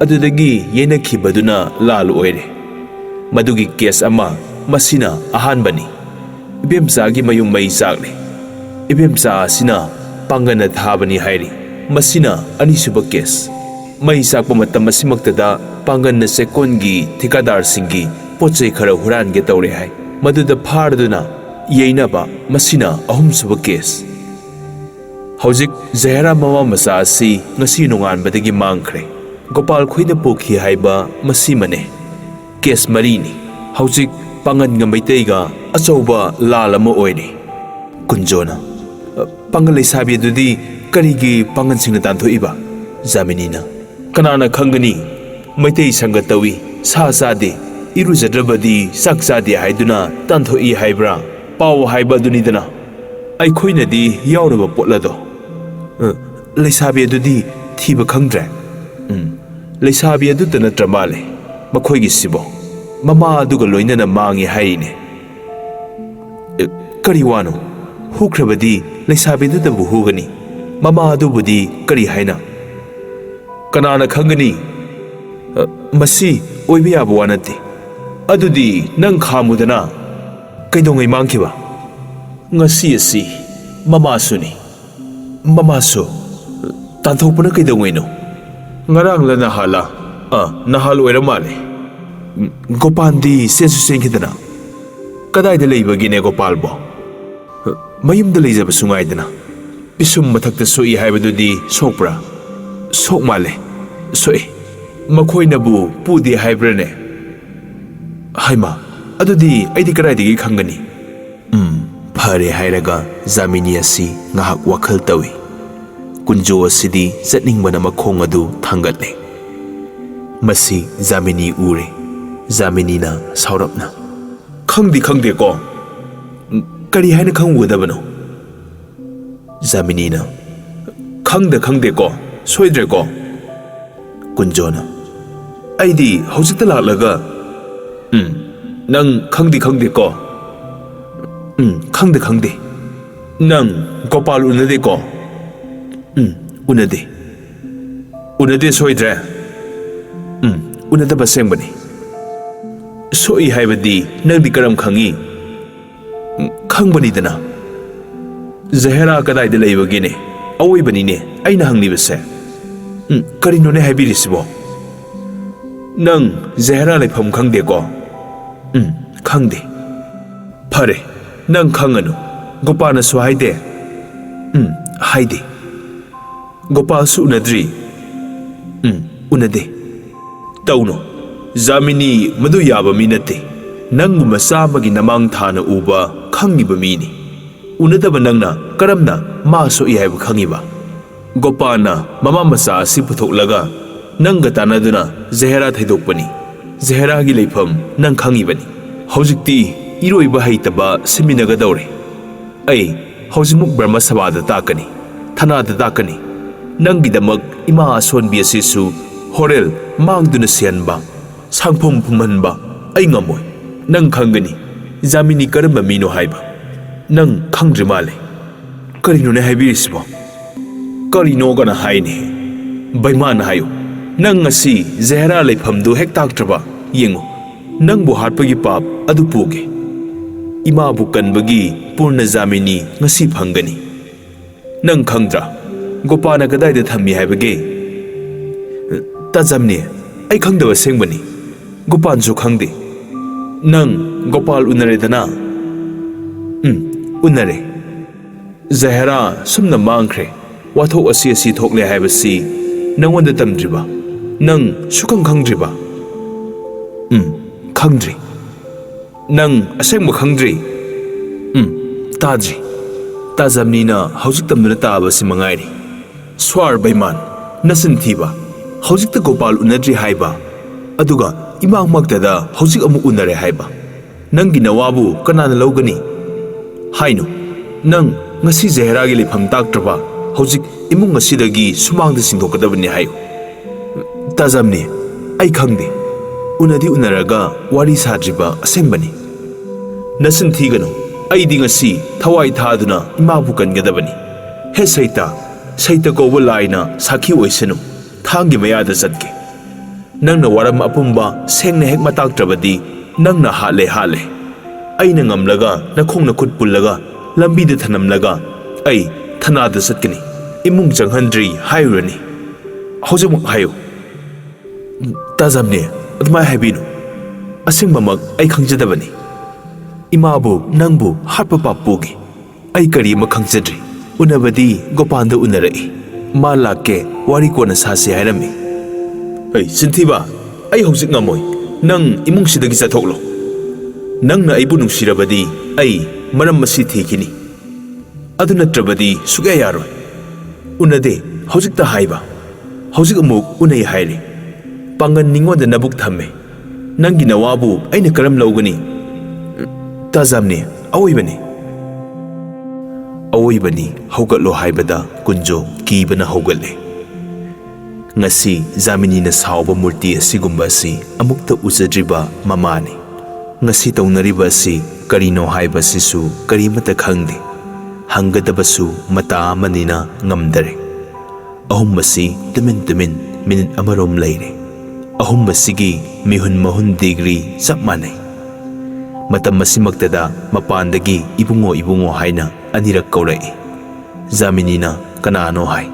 ꯑꯗꯨꯗꯒꯤ ꯌꯩꯅꯈꯤꯕꯗꯨꯅ ꯂꯥꯜ ꯑꯣꯏꯔꯦ꯫ ꯃꯗꯨꯒꯤ ꯀꯦꯁ ꯑꯃ ꯃꯁꯤꯅ ꯑꯍꯥꯟꯕꯅꯤ꯫ ꯏꯕꯦꯝꯆꯥꯒꯤ ꯃꯌꯨꯝ ꯃꯩ ꯆꯥꯛꯂꯦ꯫ ꯏꯕꯦꯝꯆꯥ ꯑꯁꯤꯅ ꯄꯥꯡꯒꯟꯅ ꯊꯥꯕꯅꯤ ꯍꯥꯏꯔꯤ꯫ ꯃꯁꯤꯅ ꯑꯅꯤꯁꯨꯕ ꯀꯦꯁ꯫ ꯃꯩ ꯆꯥꯛꯄ ꯃꯇꯝ ꯑꯁꯤꯃꯛꯇꯗ ꯄꯥꯡꯒꯟꯅ ꯆꯦꯛꯀꯣꯟꯒꯤ ꯊꯤꯀꯥꯗꯥꯔꯁꯤꯡꯒꯤ ꯄꯣꯠ ꯆꯩ ꯈꯔ ꯍꯨꯔꯥꯟꯒꯦ ꯇꯧꯔꯦ ꯍꯥꯏ꯫ ꯃꯗꯨꯗ ꯐꯥꯔꯗꯨꯅ ꯌꯩꯅꯕ꯫ ꯃꯁꯤꯅ ꯑꯍꯨꯝꯁꯨꯕ ꯀꯦꯁ꯫ ꯍꯧꯖꯤꯛ ꯖꯍꯦꯔꯥ ꯃꯃꯥ ꯃꯆꯥ ꯑꯁꯤ ꯉꯁꯤ ꯅꯣꯡꯉꯥꯟꯕꯗꯒꯤ ꯃꯥꯡꯈ꯭ꯔꯦ꯫ ꯒꯣꯄꯥꯜ ꯈꯣꯏꯅ ꯄꯨꯈꯤ ꯍꯥꯏꯕ ꯃꯁꯤꯃꯅꯦ꯫ ꯀꯦꯁ ꯃꯔꯤꯅꯤ꯫ ꯍꯧꯖꯤꯛ ꯄꯥꯡꯒꯟꯒ ꯃꯩꯇꯩꯒ ꯑꯆꯧꯕ ꯂꯥꯜ ꯑꯃ ꯑꯣꯏꯔꯤ꯫ ꯀꯨꯟꯖꯣꯅ, "ꯄꯥꯡꯒꯜ ꯂꯩꯁꯥꯕꯤ ꯑꯗꯨꯗꯤ ꯀꯔꯤꯒꯤ ꯄꯥꯡꯒꯜꯁꯤꯡꯅ ꯇꯥꯟꯊꯣꯛꯏꯕ?" ꯖꯥꯃꯤꯅꯤꯅ, "ꯀꯅꯥꯅ ꯈꯪꯒꯅꯤ? ꯃꯩꯇꯩ ꯁꯪꯒ ꯇꯧꯏ, ꯁꯥ ꯆꯥꯗꯦ, ꯏꯔꯨꯖꯗ꯭ꯔꯕꯗꯤ ꯆꯥꯛ ꯆꯥꯗꯦ ꯍꯥꯏꯗꯨꯅ ꯇꯥꯟꯊꯣꯛꯏ ꯍꯥꯏꯕ꯭ꯔꯥ? ꯄꯥꯎ ꯍꯥꯏꯕ ꯑꯗꯨꯅꯤꯗꯅ꯫ ꯑꯩꯈꯣꯏꯅꯗꯤ ꯌꯥꯎꯔꯕ ꯄꯣꯠ ꯑꯗꯣ꯫ ꯑ, ꯂꯩꯁꯥꯕꯤ ꯑꯗꯨꯗꯤ ꯊꯤꯕ ꯈꯪꯗ꯭ꯔꯦ?" "ꯎꯝ, ꯂꯩꯁꯥꯕꯤ ꯑꯗꯨꯇ ꯅꯠꯇ꯭ꯔ ꯃꯥꯜꯂꯦ ꯃꯈꯣꯏꯒꯤꯁꯤꯕꯣ꯫ ꯃꯃꯥ ꯑꯗꯨꯒ ꯂꯣꯏꯅꯅ ꯃꯥꯡꯉꯤ ꯍꯥꯏꯔꯤꯅꯦ꯫" "ꯑꯦ, ꯀꯔꯤ ꯋꯥꯅꯣ? ꯍꯨꯈ꯭ꯔꯕꯗꯤ ꯂꯩꯁꯥꯕꯤꯗꯨꯗꯕꯨ ꯍꯨꯒꯅꯤ꯫ ꯃꯃꯥ ꯑꯗꯨꯕꯨꯗꯤ ꯀꯔꯤ ꯍꯥꯏꯅ?" "ꯀꯅꯥꯅ ꯈꯪꯒꯅꯤ? ꯑ, ꯃꯁꯤ ꯑꯣꯏꯕ ꯌꯥꯕ ꯋꯥ ꯅꯠꯇꯦ꯫ ꯑꯗꯨꯗꯤ ꯅꯪ ꯈꯥꯝꯃꯨꯗꯅ꯫ ꯀꯩꯗꯧꯉꯩ ꯃꯥꯡꯈꯤꯕ?" "ꯉꯁꯤ ꯑꯁꯤ ꯃꯃꯥꯁꯨꯅꯤ꯫" "ꯃꯃꯥꯁꯨ? ꯇꯥꯟꯊꯣꯛꯄꯅ ꯀꯩꯗꯧꯉꯩꯅꯣ?" "ꯉꯔꯥꯡꯂ ꯅꯍꯥꯜꯂ?" "ꯑ, ꯅꯍꯥꯜ ꯑꯣꯏꯔ ꯃꯥꯜꯂꯦ꯫ ꯎꯝ, ꯒꯣꯄꯥꯜꯗꯤ ꯆꯦꯟꯁꯨ ꯆꯦꯟꯈꯤꯗꯅ꯫ ꯀꯗꯥꯏꯗ ꯂꯩꯕꯒꯤꯅꯦ ꯒꯣꯄꯥꯜꯕꯣ? ꯃꯌꯨꯝꯗ ꯂꯩꯖꯕꯁꯨ ꯉꯥꯏꯗꯅ꯫ ꯄꯤꯁꯨꯝ ꯃꯊꯛꯇ ꯁꯣꯛꯏ ꯍꯥꯏꯕꯗꯨꯗꯤ ꯁꯣꯛꯄ꯭ꯔꯥ?" "ꯁꯣꯛ ꯃꯥꯜꯂꯦ꯫ ꯁꯣꯛꯏ꯫ ꯃꯈꯣꯏꯅꯕꯨ ꯄꯨꯗꯦ ꯍꯥꯏꯕ꯭ꯔꯥꯅꯦ?" "ꯍꯩꯃꯥ, ꯑꯗꯨꯗꯤ ꯑꯩꯗꯤ ꯀꯗꯥꯏꯗꯒꯤ ꯈꯪꯒꯅꯤ?" "ꯎꯝ, ꯐꯔꯦ" ꯍꯥꯏꯔꯒ ꯖꯥꯃꯤꯅꯤ ꯑꯁꯤ ꯉꯥꯏꯍꯥꯛ ꯋꯥꯈꯜ ꯇꯧꯏ꯫ ꯀꯨꯟꯖꯣ ꯑꯁꯤꯗꯤ ꯆꯠꯅꯤꯡꯕꯅ ꯃꯈꯣꯡ ꯑꯗꯨ ꯊꯥꯡꯒꯠꯂꯦ꯫ ꯃꯁꯤ ꯖꯥꯃꯤꯅꯤ ꯎꯔꯦ꯫ ꯖꯥꯃꯤꯅꯤꯅ ꯁꯥꯎꯔꯞꯅ, "ꯈꯪꯗꯤ ꯈꯪꯗꯦꯀꯣ꯫ ꯀꯔꯤ ꯍꯥꯏꯅ ꯈꯪꯉꯨꯒꯗꯕꯅꯣ?" ꯖꯥꯃꯤꯅꯤꯅ, "ꯈꯪꯗ ꯈꯪꯗꯦꯀꯣ, ꯁꯣꯏꯗ꯭ꯔꯦꯀꯣ?" ꯀꯨꯟꯖꯣꯅ, "ꯑꯩꯗꯤ ꯍꯧꯖꯤꯛꯇ ꯂꯥꯛꯂꯒ, ꯎꯝ, ꯅꯪ ꯈꯪꯗꯤ ꯈꯪꯗꯦꯀꯣ? ꯎꯝ, ꯈꯪꯗꯦ, ꯈꯪꯗꯦ꯫ ꯅꯪ ꯒꯣꯄꯥꯜ ꯎꯅꯗꯦꯀꯣ? ꯎꯝ, ꯎꯅꯗꯦ꯫ ꯎꯅꯗꯦ ꯁꯣꯏꯗ꯭ꯔꯦ? ꯎꯝ, ꯎꯅꯗꯕ ꯑꯁꯦꯡꯕꯅꯤ꯫ ꯁꯣꯛꯏ ꯍꯥꯏꯕꯗꯤ ꯅꯪꯗꯤ ꯀꯔꯝ ꯈꯪꯉꯤ? ꯎꯝ, ꯈꯪꯕꯅꯤꯗꯅ꯫ ꯖꯍꯦꯔꯥ ꯀꯗꯥꯏꯗ ꯂꯩꯕꯒꯦꯅꯦ? ꯑꯋꯣꯏꯕꯅꯤꯅꯦ ꯑꯩꯅ ꯍꯪꯂꯤꯕꯁꯦ꯫ ꯎꯝ, ꯀꯔꯤꯅꯣꯅꯦ ꯍꯥꯏꯕꯤꯔꯤꯁꯤꯕꯣ? ꯅꯪ ꯖꯍꯦꯔꯥ ꯂꯩꯐꯝ ꯈꯪꯗꯦꯀꯣ?" "ꯎꯝ, ꯈꯪꯗꯦ꯫" "ꯐꯔꯦ, ꯅꯪ ꯈꯪꯉꯅꯨ꯫ ꯒꯣꯄꯥꯅꯁꯨ ꯍꯥꯏꯗꯦ?" "ꯎꯝ, ꯍꯥꯏꯗꯦ꯫" "ꯒꯣꯄꯥꯜꯁꯨ ꯎꯅꯗ꯭ꯔꯤ?" "ꯎꯝ, ꯎꯅꯗꯦ꯫" "ꯇꯧꯅꯨ, ꯖꯥꯃꯤꯅꯤ ꯃꯗꯨ ꯌꯥꯕ ꯃꯤ ꯅꯠꯇꯦ꯫ ꯅꯪꯒꯨꯝꯕ ꯆꯥꯝꯃꯒꯤ ꯅꯃꯥꯡ ꯊꯥꯅ ꯎꯕ, ꯈꯪꯉꯤꯕ ꯃꯤꯅꯤ꯫ ꯎꯅꯗꯕ ꯅꯪꯅ ꯀꯔꯝꯅ ꯃꯥ ꯁꯣꯛꯏ ꯍꯥꯏꯕ ꯈꯪꯉꯤꯕ?" "ꯒꯣꯄꯥꯜꯅ ꯃꯃꯥ ꯃꯆꯥ ꯑꯁꯤ ꯄꯨꯊꯣꯛꯂꯒ ꯅꯪꯒ ꯇꯥꯟꯅꯗꯨꯅ ꯖꯍꯦꯔꯥ ꯊꯩꯗꯣꯛꯄꯅꯤ꯫ ꯖꯍꯦꯔꯥꯒꯤ ꯂꯩꯐꯝ ꯅꯪ ꯈꯪꯉꯤꯕꯅꯤ꯫ ꯍꯧꯖꯤꯛꯇꯤ ꯏꯔꯣꯏꯕ ꯍꯩꯇꯕ ꯁꯤꯃꯤꯟꯅꯒꯗꯧꯔꯦ꯫ ꯑꯩ ꯍꯧꯖꯤꯛꯃꯛ ꯕ꯭ꯔꯍ꯭ꯃ ꯁꯚꯥꯗ ꯇꯥꯛꯀꯅꯤ, ꯊꯅꯥꯗ ꯇꯥꯛꯀꯅꯤ꯫ ꯅꯪꯒꯤꯗꯃꯛ ꯏꯃꯥ ꯑꯁꯣꯟꯕꯤ ꯑꯁꯤꯁꯨ ꯍꯣꯔꯦꯜ ꯃꯥꯡꯗꯨꯅ ꯁꯤꯍꯟꯕ, ꯁꯥꯡꯐꯝ ꯐꯨꯝꯍꯟꯕ ꯑꯩ ꯉꯝꯃꯣꯏ꯫ ꯅꯪ ꯈꯪꯒꯅꯤ ꯖꯥꯃꯤꯅꯤ ꯀꯔꯝꯕ ꯃꯤꯅꯣ ꯍꯥꯏꯕ꯫ ꯅꯪ ꯈꯪꯗ꯭ꯔꯤ ꯃꯥꯜꯂꯦ꯫" "ꯀꯔꯤꯅꯣꯅꯦ ꯍꯥꯏꯕꯤꯔꯤꯁꯤꯕꯣ?" "ꯀꯔꯤꯅꯣ ꯀꯅ ꯍꯥꯏꯅꯦ? ꯕꯩꯃꯥꯟ ꯍꯥꯏꯌꯨ꯫ ꯅꯪ ꯉꯁꯤ ꯖꯍꯦꯔꯥ ꯂꯩꯐꯝꯗꯨ ꯍꯦꯛ ꯇꯥꯛꯇ꯭ꯔꯕ, ꯌꯦꯡꯉꯨ, ꯅꯪꯕꯨ ꯍꯥꯠꯄꯒꯤ ꯄꯥꯞ ꯑꯗꯨ ꯄꯨꯒꯦ꯫ ꯏꯃꯥꯕꯨ ꯀꯟꯕꯒꯤ ꯄꯨꯔꯅ ꯖꯥꯃꯤꯅꯤ ꯉꯁꯤ ꯐꯪꯒꯅꯤ꯫ ꯅꯪ ꯈꯪꯗ꯭ꯔꯥ? ꯒꯣꯄꯥꯜꯅ ꯀꯗꯥꯏꯗ ꯊꯝꯃꯤ ꯍꯥꯏꯕꯒꯦ?" "ꯇꯥꯖꯝꯅꯤ, ꯑꯩ ꯈꯪꯗꯕ ꯑꯁꯦꯡꯕꯅꯤ꯫ ꯒꯣꯄꯥꯜꯁꯨ ꯈꯪꯗꯦ꯫ ꯅꯪ ꯒꯣꯄꯥꯜ ꯎꯅꯔꯦꯗꯅ?" "ꯎꯝ, ꯎꯅꯔꯦ꯫" "ꯖꯍꯦꯔꯥ ꯁꯨꯝꯅ ꯃꯥꯡꯈ꯭ꯔꯦ, ꯋꯥꯊꯣꯛ ꯑꯁꯤ ꯑꯁꯤ ꯊꯣꯛꯂꯦ ꯍꯥꯏꯕꯁꯤ ꯅꯪꯉꯣꯟꯗ ꯇꯝꯗ꯭ꯔꯤꯕ? ꯅꯪ ꯁꯨꯈꯪ ꯈꯪꯗ꯭ꯔꯤꯕ?" "ꯎꯝ, ꯈꯪꯗ꯭ꯔꯤ꯫" "ꯅꯪ ꯑꯁꯦꯡꯕ ꯈꯪꯗ꯭ꯔꯤ?" "ꯎꯝ, ꯇꯥꯗ꯭ꯔꯤ꯫ ꯇꯥꯖꯝꯅꯤꯅ ꯍꯧꯖꯤꯛ ꯇꯝꯗꯨꯅ ꯇꯥꯕꯁꯤ ꯃꯉꯥꯏꯔꯤ꯫" ꯁ꯭ꯋꯥꯔ ꯕꯩꯃꯥꯟ, ꯅꯆꯤꯟ ꯊꯤꯕ꯫ ꯍꯧꯖꯤꯛꯇ ꯒꯣꯄꯥꯜ ꯎꯅꯗ꯭ꯔꯤ ꯍꯥꯏꯕ, ꯑꯗꯨꯒ ꯏꯃꯥꯡꯃꯛꯇꯗ ꯍꯧꯖꯤꯛ ꯑꯃꯨꯛ ꯎꯅꯔꯦ ꯍꯥꯏꯕ꯫ ꯅꯪꯒꯤ ꯅꯋꯥꯕꯨ ꯀꯅꯥꯅ ꯂꯧꯒꯅꯤ? ꯍꯥꯏꯅꯨ꯫ ꯅꯪ ꯉꯁꯤ ꯖꯍꯦꯔꯥꯒꯤ ꯂꯩꯐꯝ ꯇꯥꯛꯇ꯭ꯔꯕ, ꯍꯧꯖꯤꯛ ꯏꯃꯨꯡ ꯑꯁꯤꯗꯒꯤ ꯁꯨꯃꯥꯡꯗ ꯆꯤꯡꯊꯣꯛꯀꯗꯕꯅꯤ ꯍꯥꯏꯌꯨ꯫ ꯇꯥꯖꯝꯅꯤ, ꯑꯩ ꯈꯪꯗꯦ꯫ ꯎꯅꯗꯤ ꯎꯅꯔꯒ ꯋꯥꯔꯤ ꯁꯥꯗ꯭ꯔꯤꯕ ꯑꯁꯦꯡꯕꯅꯤ꯫ ꯅꯆꯤꯟ ꯊꯤꯒꯅꯨ꯫ ꯑꯩꯗꯤ ꯉꯁꯤ ꯊꯋꯥꯏ ꯊꯥꯗꯨꯅ ꯏꯃꯥꯕꯨ ꯀꯟꯒꯗꯕꯅꯤ꯫ ꯍꯦ ꯁꯩꯇ, ꯁꯩꯇ ꯀꯧꯕ ꯂꯥꯏꯅ ꯁꯥꯈꯤ ꯑꯣꯏꯁꯅꯨ꯫ ꯊꯥꯡꯒꯤ ꯃꯌꯥꯗ ꯆꯠꯀꯦ꯫ ꯅꯪꯅ ꯋꯥꯔꯝ ꯑꯄꯨꯝꯕ ꯁꯦꯡꯅ ꯍꯦꯛ ꯃꯇꯥꯛꯇ꯭ꯔꯕꯗꯤ ꯅꯪꯅ ꯍꯥꯠꯂꯦ ꯍꯥꯠꯂꯦ꯫ ꯑꯩꯅ ꯉꯝꯂꯒ ꯅꯈꯣꯡ ꯅꯈꯨꯠ ꯄꯨꯜꯂꯒ ꯂꯝꯕꯤꯗ ꯊꯅꯝꯂꯒ ꯑꯩ ꯊꯅꯥꯗ ꯆꯠꯀꯅꯤ꯫ ꯏꯃꯨꯡ ꯆꯪꯍꯟꯗ꯭ꯔꯤ ꯍꯥꯏꯔꯨꯔꯅꯤ꯫ ꯍꯧꯖꯤꯛꯃꯛ ꯍꯥꯏꯌꯨ꯫ ꯇꯥꯖꯝꯅꯦ, ꯑꯗꯨꯃꯥꯏ ꯍꯥꯏꯕꯤꯅꯨ꯫ ꯑꯁꯦꯡꯕꯃꯛ ꯑꯩ ꯈꯪꯖꯗꯕꯅꯤ꯫ ꯏꯃꯥꯕꯨ ꯅꯪꯕꯨ ꯍꯥꯠꯄ ꯄꯥꯞ ꯄꯨꯒꯤ꯫ ꯑꯩ ꯀꯔꯤ ꯑꯃ ꯈꯪꯖꯗ꯭ꯔꯤ꯫ ꯎꯅꯕꯗꯤ ꯒꯣꯄꯥꯟꯗ ꯎꯅꯔꯛꯏ꯫ ꯃꯥ ꯂꯥꯛꯀꯦ, ꯋꯥꯔꯤ ꯀꯣꯟꯅ ꯁꯥꯁꯤ ꯍꯥꯏꯔꯝꯃꯤ꯫ ꯑꯩ ꯆꯤꯟꯊꯤꯕ, ꯑꯩ ꯍꯧꯖꯤꯛ ꯉꯝꯃꯣꯏ꯫ ꯅꯪ ꯏꯃꯨꯡꯁꯤꯗꯒꯤ ꯆꯠꯊꯣꯛꯂꯣ꯫ ꯅꯪꯅ ꯑꯩꯕꯨ ꯅꯨꯡꯁꯤꯔꯕꯗꯤ ꯑꯩ ꯃꯔꯝ ꯑꯁꯤ ꯊꯤꯈꯤꯅꯤ꯫ ꯑꯗꯨ ꯅꯠꯇ꯭ꯔꯕꯗꯤ ꯁꯨꯛꯌꯥ ꯌꯥꯔꯣꯏ꯫ ꯎꯅꯗꯦ, ꯍꯧꯖꯤꯛꯇ ꯍꯥꯏꯕ꯫ ꯍꯧꯖꯤꯛ ꯑꯃꯨꯛ ꯎꯅꯩ ꯍꯥꯏꯔꯦ꯫ ꯄꯥꯡꯒꯟ ꯅꯤꯉꯣꯟꯗ ꯅꯕꯨꯛ ꯊꯝꯃꯦ꯫ ꯅꯪꯒꯤ ꯅꯋꯥꯕꯨ ꯑꯩꯅ ꯀꯔꯝ ꯂꯧꯒꯅꯤ? ꯇꯥꯖꯥꯝꯅꯤ, ꯑꯋꯣꯏꯕꯅꯤ꯫ ꯑꯋꯣꯏꯕꯅꯤ, ꯍꯧꯒꯠꯂꯣ ꯍꯥꯏꯕꯗ ꯀꯨꯟꯖꯣ ꯀꯤꯕꯅ ꯍꯧꯒꯠꯂꯦ꯫ ꯉꯁꯤ ꯖꯥꯃꯤꯅꯤꯅ ꯁꯥꯎꯕ ꯃꯨꯔꯇꯤ ꯑꯁꯤꯒꯨꯝꯕ ꯑꯁꯤ ꯑꯃꯨꯛꯇ ꯎꯖꯗ꯭ꯔꯤꯕ ꯃꯃꯥꯅꯤ꯫ ꯉꯁꯤ ꯇꯧꯅꯔꯤꯕ ꯑꯁꯤ ꯀꯔꯤꯅꯣ ꯍꯥꯏꯕ ꯑꯁꯤꯁꯨ ꯀꯔꯤꯃꯠꯇ ꯈꯪꯗꯦ꯫ ꯍꯪꯒꯗꯕꯁꯨ ꯃꯇꯥ ꯑꯃꯅꯤꯅ ꯉꯝꯗꯔꯦ꯫ ꯑꯍꯨꯝ ꯑꯁꯤ ꯇꯨꯃꯤꯟ ꯇꯨꯃꯤꯟ ꯃꯤꯅꯤꯠ ꯑꯃꯔꯣꯝ ꯂꯩꯔꯦ꯫ ꯑꯍꯨꯝ ꯑꯁꯤꯒꯤ ꯃꯤꯍꯨꯟ ꯃꯍꯨꯟ ꯗꯤꯒ꯭ꯔꯤ ꯆꯞ ꯃꯥꯟꯅꯩ꯫ ꯃꯇꯝ ꯑꯁꯤꯃꯛꯇꯗ ꯃꯄꯥꯟꯗꯒꯤ "ꯏꯕꯨꯡꯉꯣ, ꯏꯕꯨꯡꯉꯣ" ꯍꯥꯏꯅ ꯑꯅꯤꯔꯛ ꯀꯧꯔꯛꯏ꯫ ꯖꯥꯃꯤꯅꯤꯅ "ꯀꯅꯥꯅꯣ?" ꯍꯥꯏ꯫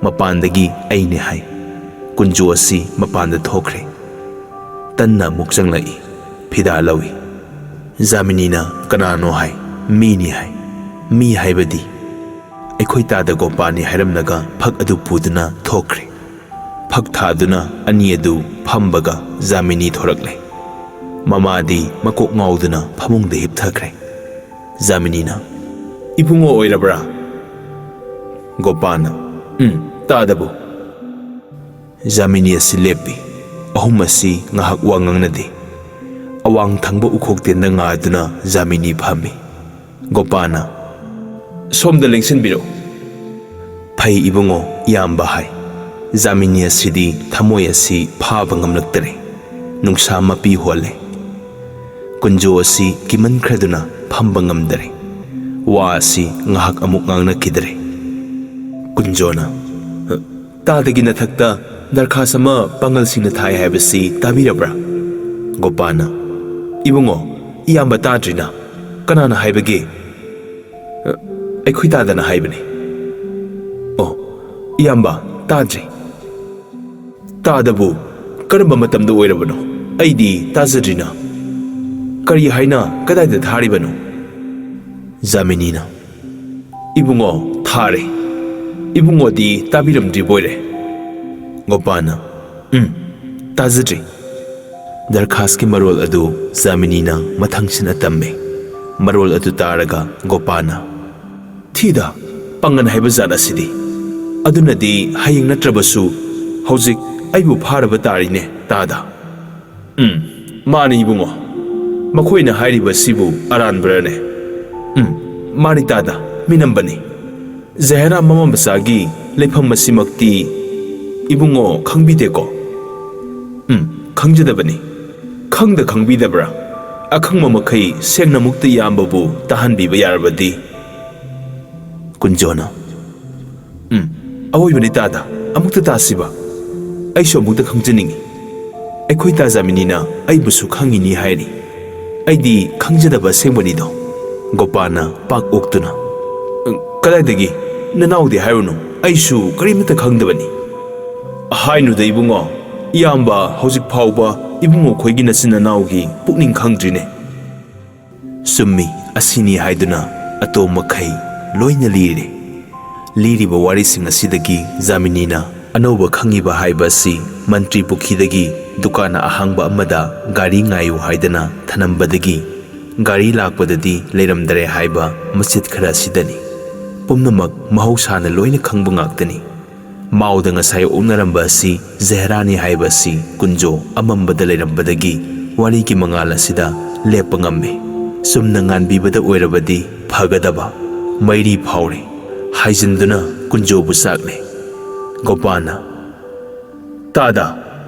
ꯃꯄꯥꯟꯗꯒꯤ "ꯑꯩꯅꯦ" ꯍꯥꯏ꯫ ꯀꯨꯟꯖꯣ ꯑꯁꯤ ꯃꯄꯥꯟꯗ ꯊꯣꯛꯈ꯭ꯔꯦ꯫ ꯇꯟꯅ ꯑꯃꯨꯛ ꯆꯪꯂꯛꯏ꯫ ꯐꯤꯗꯥ ꯂꯧꯏ꯫ ꯖꯥꯃꯤꯅꯤꯅ "ꯀꯅꯥꯅꯣ?" ꯍꯥꯏ꯫ "ꯃꯤꯅꯤ" ꯍꯥꯏ꯫ "ꯃꯤ ꯍꯥꯏꯕꯗꯤ?" "ꯑꯩꯈꯣꯏ ꯇꯥꯗ ꯒꯣꯄꯥꯅꯤ" ꯍꯥꯏꯔꯝꯂꯒ ꯐꯛ ꯑꯗꯨ ꯄꯨꯗꯨꯅ ꯊꯣꯛꯈ꯭ꯔꯦ꯫ ꯐꯛ ꯊꯥꯗꯨꯅ ꯑꯅꯤ ꯑꯗꯨ ꯐꯝꯕꯒ ꯖꯥꯃꯤꯅꯤ ꯊꯣꯔꯛꯂꯦ꯫ ꯃꯃꯥꯗꯤ ꯃꯀꯣꯛ ꯉꯥꯎꯗꯨꯅ ꯐꯃꯨꯡꯗ ꯍꯤꯞꯊꯈ꯭ꯔꯦ꯫ ꯖꯥꯃꯤꯅꯤꯅ, "ꯏꯕꯨꯡꯉꯣ ꯑꯣꯏꯔꯕ꯭ꯔꯥ?" ꯒꯣꯄꯥꯅ, ꯎꯝ, ꯇꯥꯗꯕꯨ꯫ ꯖꯥꯃꯤꯅꯤ ꯑꯁꯤ ꯂꯦꯞꯄꯤ꯫ ꯑꯍꯨꯝ ꯑꯁꯤ ꯉꯥꯏꯍꯥꯛ ꯋꯥ ꯉꯥꯡꯅꯗꯦ꯫ ꯑꯋꯥꯡ ꯊꯪꯕ ꯎꯈꯣꯛꯇꯦꯟꯗ ꯉꯥꯗꯨꯅ ꯖꯥꯃꯤꯅꯤ ꯐꯝꯃꯤ꯫ ꯒꯣꯄꯥꯅ, "ꯁꯣꯝꯗ ꯂꯦꯡꯁꯤꯟꯕꯤꯔꯛꯎ꯫" "ꯐꯩ ꯏꯕꯨꯡꯉꯣ, ꯏꯌꯥꯝꯕ" ꯍꯥꯏ꯫ ꯖꯥꯃꯤꯅꯤ ꯑꯁꯤꯗꯤ ꯊꯃꯣꯏ ꯑꯁꯤ ꯐꯥꯕ ꯉꯝꯂꯛꯇꯔꯦ꯫ ꯅꯨꯡꯁꯥ ꯃꯄꯤ ꯍꯣꯜꯂꯦ꯫ ꯀꯨꯟꯖꯣ ꯑꯁꯤ ꯀꯤꯃꯟꯈ꯭ꯔꯗꯨꯅ ꯐꯝꯕ ꯉꯝꯗꯔꯦ꯫ ꯋꯥ ꯑꯁꯤ ꯉꯥꯏꯍꯥꯛ ꯑꯃꯨꯛ ꯉꯥꯡꯅꯈꯤꯗꯔꯦ꯫ ꯀꯨꯟꯖꯣꯅ, "ꯇꯥꯗꯒꯤ ꯅꯊꯛꯇ ꯗꯔꯈꯥꯁ ꯑꯃ ꯄꯥꯡꯒꯜꯁꯤꯡꯅ ꯊꯥꯏ ꯍꯥꯏꯕꯁꯤ ꯇꯥꯕꯤꯔꯕ꯭ꯔꯥ?" ꯒꯣꯄꯥꯅ, "ꯏꯕꯨꯡꯉꯣ, ꯏꯌꯥꯝꯕ ꯇꯥꯗ꯭ꯔꯤꯅ꯫ ꯀꯅꯥꯅ ꯍꯥꯏꯕꯒꯦ?" "ꯑꯩꯈꯣꯏ ꯇꯥꯗꯅ ꯍꯥꯏꯕꯅꯤ꯫" "ꯑꯣ, ꯏꯌꯥꯝꯕ, ꯇꯥꯗ꯭ꯔꯤ꯫" "ꯇꯥꯗꯕꯨ ꯀꯔꯝꯕ ꯃꯇꯝꯗ ꯑꯣꯏꯔꯕꯅꯣ? ꯑꯩꯗꯤ ꯇꯥꯖꯗ꯭ꯔꯤꯅ꯫ ꯀꯔꯤ ꯍꯥꯏꯅ ꯀꯗꯥꯏꯗ ꯊꯥꯔꯤꯕꯅꯣ?" ꯖꯥꯃꯤꯅꯤꯅ, "ꯏꯕꯨꯡꯉꯣ, ꯊꯥꯔꯦ꯫ ꯏꯕꯨꯡꯉꯣꯗꯤ ꯇꯥꯕꯤꯔꯝꯗ꯭ꯔꯤꯕꯣꯏꯔꯦ꯫" ꯒꯣꯄꯥꯅ, "ꯎꯝ, ꯇꯥꯖꯗ꯭ꯔꯤ꯫" ꯗꯔꯈꯥꯁꯀꯤ ꯃꯔꯣꯜ ꯑꯗꯨ ꯖꯥꯃꯤꯅꯤꯅ ꯃꯊꯪꯁꯤꯅ ꯇꯝꯃꯦ꯫ ꯃꯔꯣꯜ ꯑꯗꯨ ꯇꯥꯔꯒ ꯒꯣꯄꯥꯅ, "ꯊꯤꯗ, ꯄꯥꯡꯒꯟ ꯍꯥꯏꯕ ꯖꯥꯠ ꯑꯁꯤꯗꯤ꯫ ꯑꯗꯨꯅꯗꯤ ꯍꯌꯦꯡ ꯅꯠꯇ꯭ꯔꯕꯁꯨ ꯍꯧꯖꯤꯛ ꯑꯩꯕꯨ ꯐꯥꯔꯕ ꯇꯥꯔꯤꯅꯦ, ꯇꯥꯗ꯫" "ꯎꯝ, ꯃꯥꯅꯤ ꯏꯕꯨꯡꯉꯣ꯫ ꯃꯈꯣꯏꯅ ꯍꯥꯏꯔꯤꯕꯁꯤꯕꯨ ꯑꯔꯥꯟꯕꯔꯅꯦ?" "ꯎꯝ, ꯃꯥꯅꯤ ꯇꯥꯗ, ꯃꯤꯅꯝꯕꯅꯤ꯫ ꯖꯍꯦꯔꯥ ꯃꯃꯥ ꯃꯆꯥꯒꯤ ꯂꯩꯐꯝ ꯑꯁꯤꯃꯛꯇꯤ ꯏꯕꯨꯡꯉꯣ ꯈꯪꯕꯤꯗꯦꯀꯣ?" "ꯎꯝ, ꯈꯪꯖꯗꯕꯅꯤ꯫" "ꯈꯪꯗ ꯈꯪꯕꯤꯗꯕ꯭ꯔꯥ? ꯑꯈꯪꯕ ꯃꯈꯩ ꯁꯦꯡꯅ ꯃꯨꯛꯇ ꯏꯌꯥꯝꯕꯕꯨ ꯇꯥꯍꯟꯕꯤꯕ ꯌꯥꯔꯕꯗꯤ꯫" ꯀꯨꯟꯖꯣꯅ, "ꯎꯝ, ꯑꯋꯣꯏꯕꯅꯤ ꯇꯥꯗ, ꯑꯃꯨꯛꯇ ꯇꯥꯁꯤꯕ꯫ ꯑꯩꯁꯨ ꯑꯃꯨꯛꯇ ꯈꯪꯖꯅꯤꯡꯏ꯫ ꯑꯩꯈꯣꯏ ꯇꯥ ꯖꯥꯃꯤꯅꯤꯅ ꯑꯩꯕꯨꯁꯨ ꯈꯪꯉꯤꯅꯤ ꯍꯥꯏꯔꯤ꯫ ꯑꯩꯗꯤ ꯈꯪꯖꯗꯕ ꯑꯁꯦꯡꯕꯅꯤꯗꯣ꯫" ꯒꯣꯄꯥꯅ ꯄꯥꯛ ꯑꯣꯛꯇꯨꯅ, "ꯀꯗꯥꯏꯗꯒꯤ? ꯅꯅꯥꯎꯗꯤ ꯍꯥꯏꯔꯨꯅꯨ, ꯑꯩꯁꯨ ꯀꯔꯤꯃꯠꯇ ꯈꯪꯗꯕꯅꯤ꯫" "ꯍꯥꯏꯅꯨꯗ ꯏꯕꯨꯡꯉꯣ, ꯏꯌꯥꯝꯕ ꯍꯧꯖꯤꯛ ꯐꯥꯎꯕ ꯏꯕꯨꯡꯉꯣ ꯈꯣꯏꯒꯤ ꯅꯆꯤꯟ ꯅꯅꯥꯎꯒꯤ ꯄꯨꯛꯅꯤꯡ ꯈꯪꯗ꯭ꯔꯤꯅꯦ꯫" ꯆꯨꯝꯃꯤ, ꯑꯁꯤꯅꯤ ꯍꯥꯏꯗꯨꯅ ꯑꯇꯣꯝ ꯃꯈꯩ ꯂꯣꯏꯅ ꯂꯤꯔꯦ꯫ ꯂꯤꯔꯤꯕ ꯋꯥꯔꯤꯁꯤꯡ ꯑꯁꯤꯗꯒꯤ ꯖꯥꯃꯤꯅꯤꯅ ꯑꯅꯧꯕ ꯈꯪꯉꯤꯕ ꯍꯥꯏꯕ ꯑꯁꯤ ꯃꯟꯇ꯭ꯔꯤ ꯄꯨꯈ꯭ꯔꯤꯗꯒꯤ ꯗꯨꯀꯥꯟ ꯑꯍꯥꯡꯕ ꯑꯃꯗ ꯒꯥꯔꯤ ꯉꯥꯏꯌꯨ ꯍꯥꯏꯗꯅ ꯊꯅꯝꯕꯗꯒꯤ ꯒꯥꯔꯤ ꯂꯥꯛꯄꯗꯗꯤ ꯂꯩꯔꯝꯗꯔꯦ ꯍꯥꯏꯕ ꯃꯆꯦꯠ ꯈꯔ ꯑꯁꯤꯗꯅꯤ꯫ ꯄꯨꯝꯅꯃꯛ ꯃꯍꯧꯁꯥꯅ ꯂꯣꯏꯅ ꯈꯪꯕ ꯉꯥꯛꯇꯅꯤ꯫ ꯃꯥꯎꯗ ꯉꯁꯥꯏ ꯑꯣꯛꯅꯔꯝꯕ ꯑꯁꯤ ꯖꯍꯦꯔꯥꯅꯤ ꯍꯥꯏꯕ ꯑꯁꯤ ꯀꯨꯟꯖꯣ ꯑꯃꯝꯕꯗ ꯂꯩꯔꯝꯕꯗꯒꯤ ꯋꯥꯔꯤꯒꯤ ꯃꯉꯥꯜ ꯑꯁꯤꯗ ꯂꯦꯞꯄ ꯉꯝꯃꯤ꯫ ꯆꯨꯝꯅ ꯉꯥꯟꯕꯤꯕꯗ ꯑꯣꯏꯔꯕꯗꯤ ꯐꯒꯗꯕ꯫ ꯃꯩꯔꯤ ꯐꯥꯎꯔꯦ꯫ ꯍꯥꯏꯖꯤꯟꯗꯨꯅ ꯀꯨꯟꯖꯣꯕꯨ ꯆꯥꯛꯂꯦ꯫ ꯒꯣꯄꯥꯜꯅ, "ꯇꯥꯗ,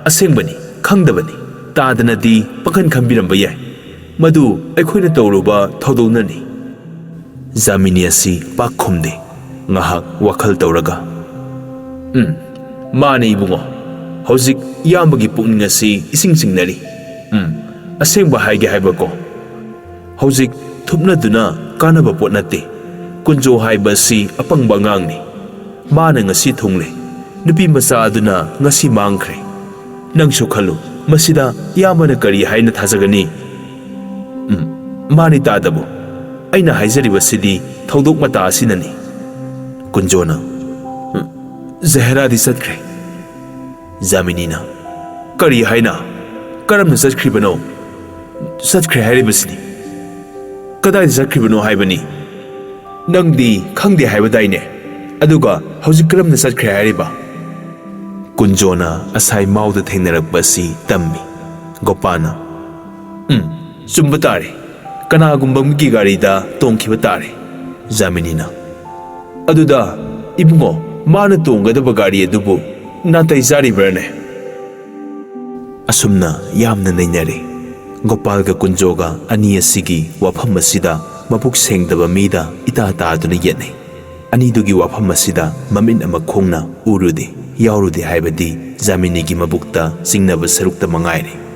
ꯑꯁꯦꯡꯕꯅꯤ, ꯈꯪꯗꯕꯅꯤ꯫ ꯇꯥꯗꯅꯗꯤ ꯄꯥꯈꯟ ꯈꯟꯕꯤꯔꯝꯕ ꯌꯥꯏ꯫ ꯃꯗꯨ ꯑꯩꯈꯣꯏꯅ ꯇꯧꯔꯨꯕ ꯊꯧꯗꯣꯛꯅꯅꯤ꯫" ꯖꯥꯃꯤꯅꯤ ꯑꯁꯤ ꯄꯥꯛ ꯈꯨꯝꯗꯦ꯫ ꯉꯥꯏꯍꯥꯛ ꯋꯥꯈꯜ ꯇꯧꯔꯒ, "ꯎꯝ, ꯃꯥꯅꯦ ꯏꯕꯨꯡꯉꯣ꯫ ꯍꯧꯖꯤꯛ ꯏꯌꯥꯝꯕꯒꯤ ꯄꯨꯛꯅꯤꯡ ꯑꯁꯤ ꯏꯁꯤꯡ ꯆꯤꯡꯅꯔꯤ꯫ ꯎꯝ, ꯑꯁꯦꯡꯕ ꯍꯥꯏꯒꯦ ꯍꯥꯏꯕꯀꯣ꯫ ꯍꯧꯖꯤꯛ ꯊꯨꯞꯅꯗꯨꯅ ꯀꯥꯟꯅꯕ ꯄꯣꯠ ꯅꯠꯇꯦ꯫ ꯀꯨꯟꯖꯣ ꯍꯥꯏꯕ ꯑꯁꯤ ꯑꯄꯪꯕ ꯑꯉꯥꯡꯅꯤ꯫ ꯃꯥꯅ ꯉꯁꯤ ꯊꯨꯡꯂꯦ꯫ ꯅꯨꯄꯤ ꯃꯆꯥ ꯑꯗꯨꯅ ꯉꯁꯤ ꯃꯥꯡꯈ꯭ꯔꯦ꯫ ꯅꯪꯁꯨ ꯈꯜꯂꯨ, ꯃꯁꯤꯗ ꯏꯌꯥꯝꯕꯅ ꯀꯔꯤ ꯍꯥꯏꯅ ꯊꯥꯖꯒꯅꯤ?" "ꯎꯝ, ꯃꯥꯅꯤ ꯇꯥꯗꯕꯨ꯫ ꯑꯩꯅ ꯍꯥꯏꯖꯔꯤꯕꯁꯤꯗꯤ ꯊꯧꯗꯣꯛ ꯃꯇꯥ ꯑꯁꯤꯅꯅꯤ꯫" ꯀꯨꯟꯖꯣꯅ, "ꯎꯝ, ꯖꯍꯦꯔꯥꯗꯤ ꯆꯠꯈ꯭ꯔꯦ꯫" ꯖꯥꯃꯤꯅꯤꯅ, "ꯀꯔꯤ ꯍꯥꯏꯅ? ꯀꯔꯝꯅ ꯆꯠꯈ꯭ꯔꯤꯕꯅꯣ?" "ꯆꯠꯈ꯭ꯔꯦ ꯍꯥꯏꯔꯤꯕꯁꯤꯅꯤ꯫" "ꯀꯗꯥꯏꯗ ꯆꯠꯈ꯭ꯔꯤꯕꯅꯣ ꯍꯥꯏꯕꯅꯤ? ꯅꯪꯗꯤ ꯈꯪꯗꯦ ꯍꯥꯏꯕꯗꯥꯏꯅꯦ? ꯑꯗꯨꯒ ꯍꯧꯖꯤꯛ ꯀꯔꯝꯅ ꯆꯠꯈ꯭ꯔꯦ ꯍꯥꯏꯔꯤꯕ?" ꯀꯨꯟꯖꯣꯅ ꯑꯁꯥꯏ ꯃꯥꯎꯗ ꯊꯦꯡꯅꯔꯛꯄ ꯑꯁꯤ ꯇꯝꯃꯤ꯫ ꯒꯣꯄꯥꯜꯅ, "ꯎꯝ, ꯆꯨꯝꯕ ꯇꯥꯔꯦ꯫ ꯀꯅꯥꯒꯨꯝꯕ ꯑꯃꯒꯤ ꯒꯥꯔꯤꯗ ꯇꯣꯡꯈꯤꯕ ꯇꯥꯔꯦ꯫" ꯖꯥꯃꯤꯅꯤꯅ, "ꯑꯗꯨꯗ, ꯏꯕꯨꯡꯉꯣ, ꯃꯥꯅ ꯇꯣꯡꯒꯗꯕ ꯒꯥꯔꯤ ꯑꯗꯨꯕꯨ ꯅꯥꯇꯩ ꯆꯥꯔꯤꯕ꯭ꯔꯥꯅꯦ?" ꯑꯁꯨꯝꯅ ꯌꯥꯝꯅ ꯅꯩꯅꯔꯦ꯫ ꯒꯣꯄꯥꯜꯒ ꯀꯨꯟꯖꯣꯒ ꯑꯅꯤ ꯑꯁꯤꯒꯤ ꯋꯥꯐꯝ ꯑꯁꯤꯗ ꯃꯕꯨꯛ ꯁꯦꯡꯗꯕ ꯃꯤꯗ ꯏꯇꯥ ꯇꯥꯗꯨꯅ ꯌꯦꯠꯅꯩ꯫ ꯑꯅꯤꯗꯨꯒꯤ ꯋꯥꯐꯝ ꯑꯁꯤꯗ ꯃꯃꯤꯠ ꯑꯃ ꯈꯣꯡꯅ ꯎꯔꯨꯗꯦ, ꯌꯥꯎꯔꯨꯗꯦ ꯍꯥꯏꯕꯗꯤ ꯖꯥꯃꯤꯅꯤꯒꯤ ꯃꯕꯨꯛꯇ ꯆꯤꯡꯅꯕ ꯁꯔꯨꯛꯇ ꯃꯉꯥꯏꯔꯦ꯫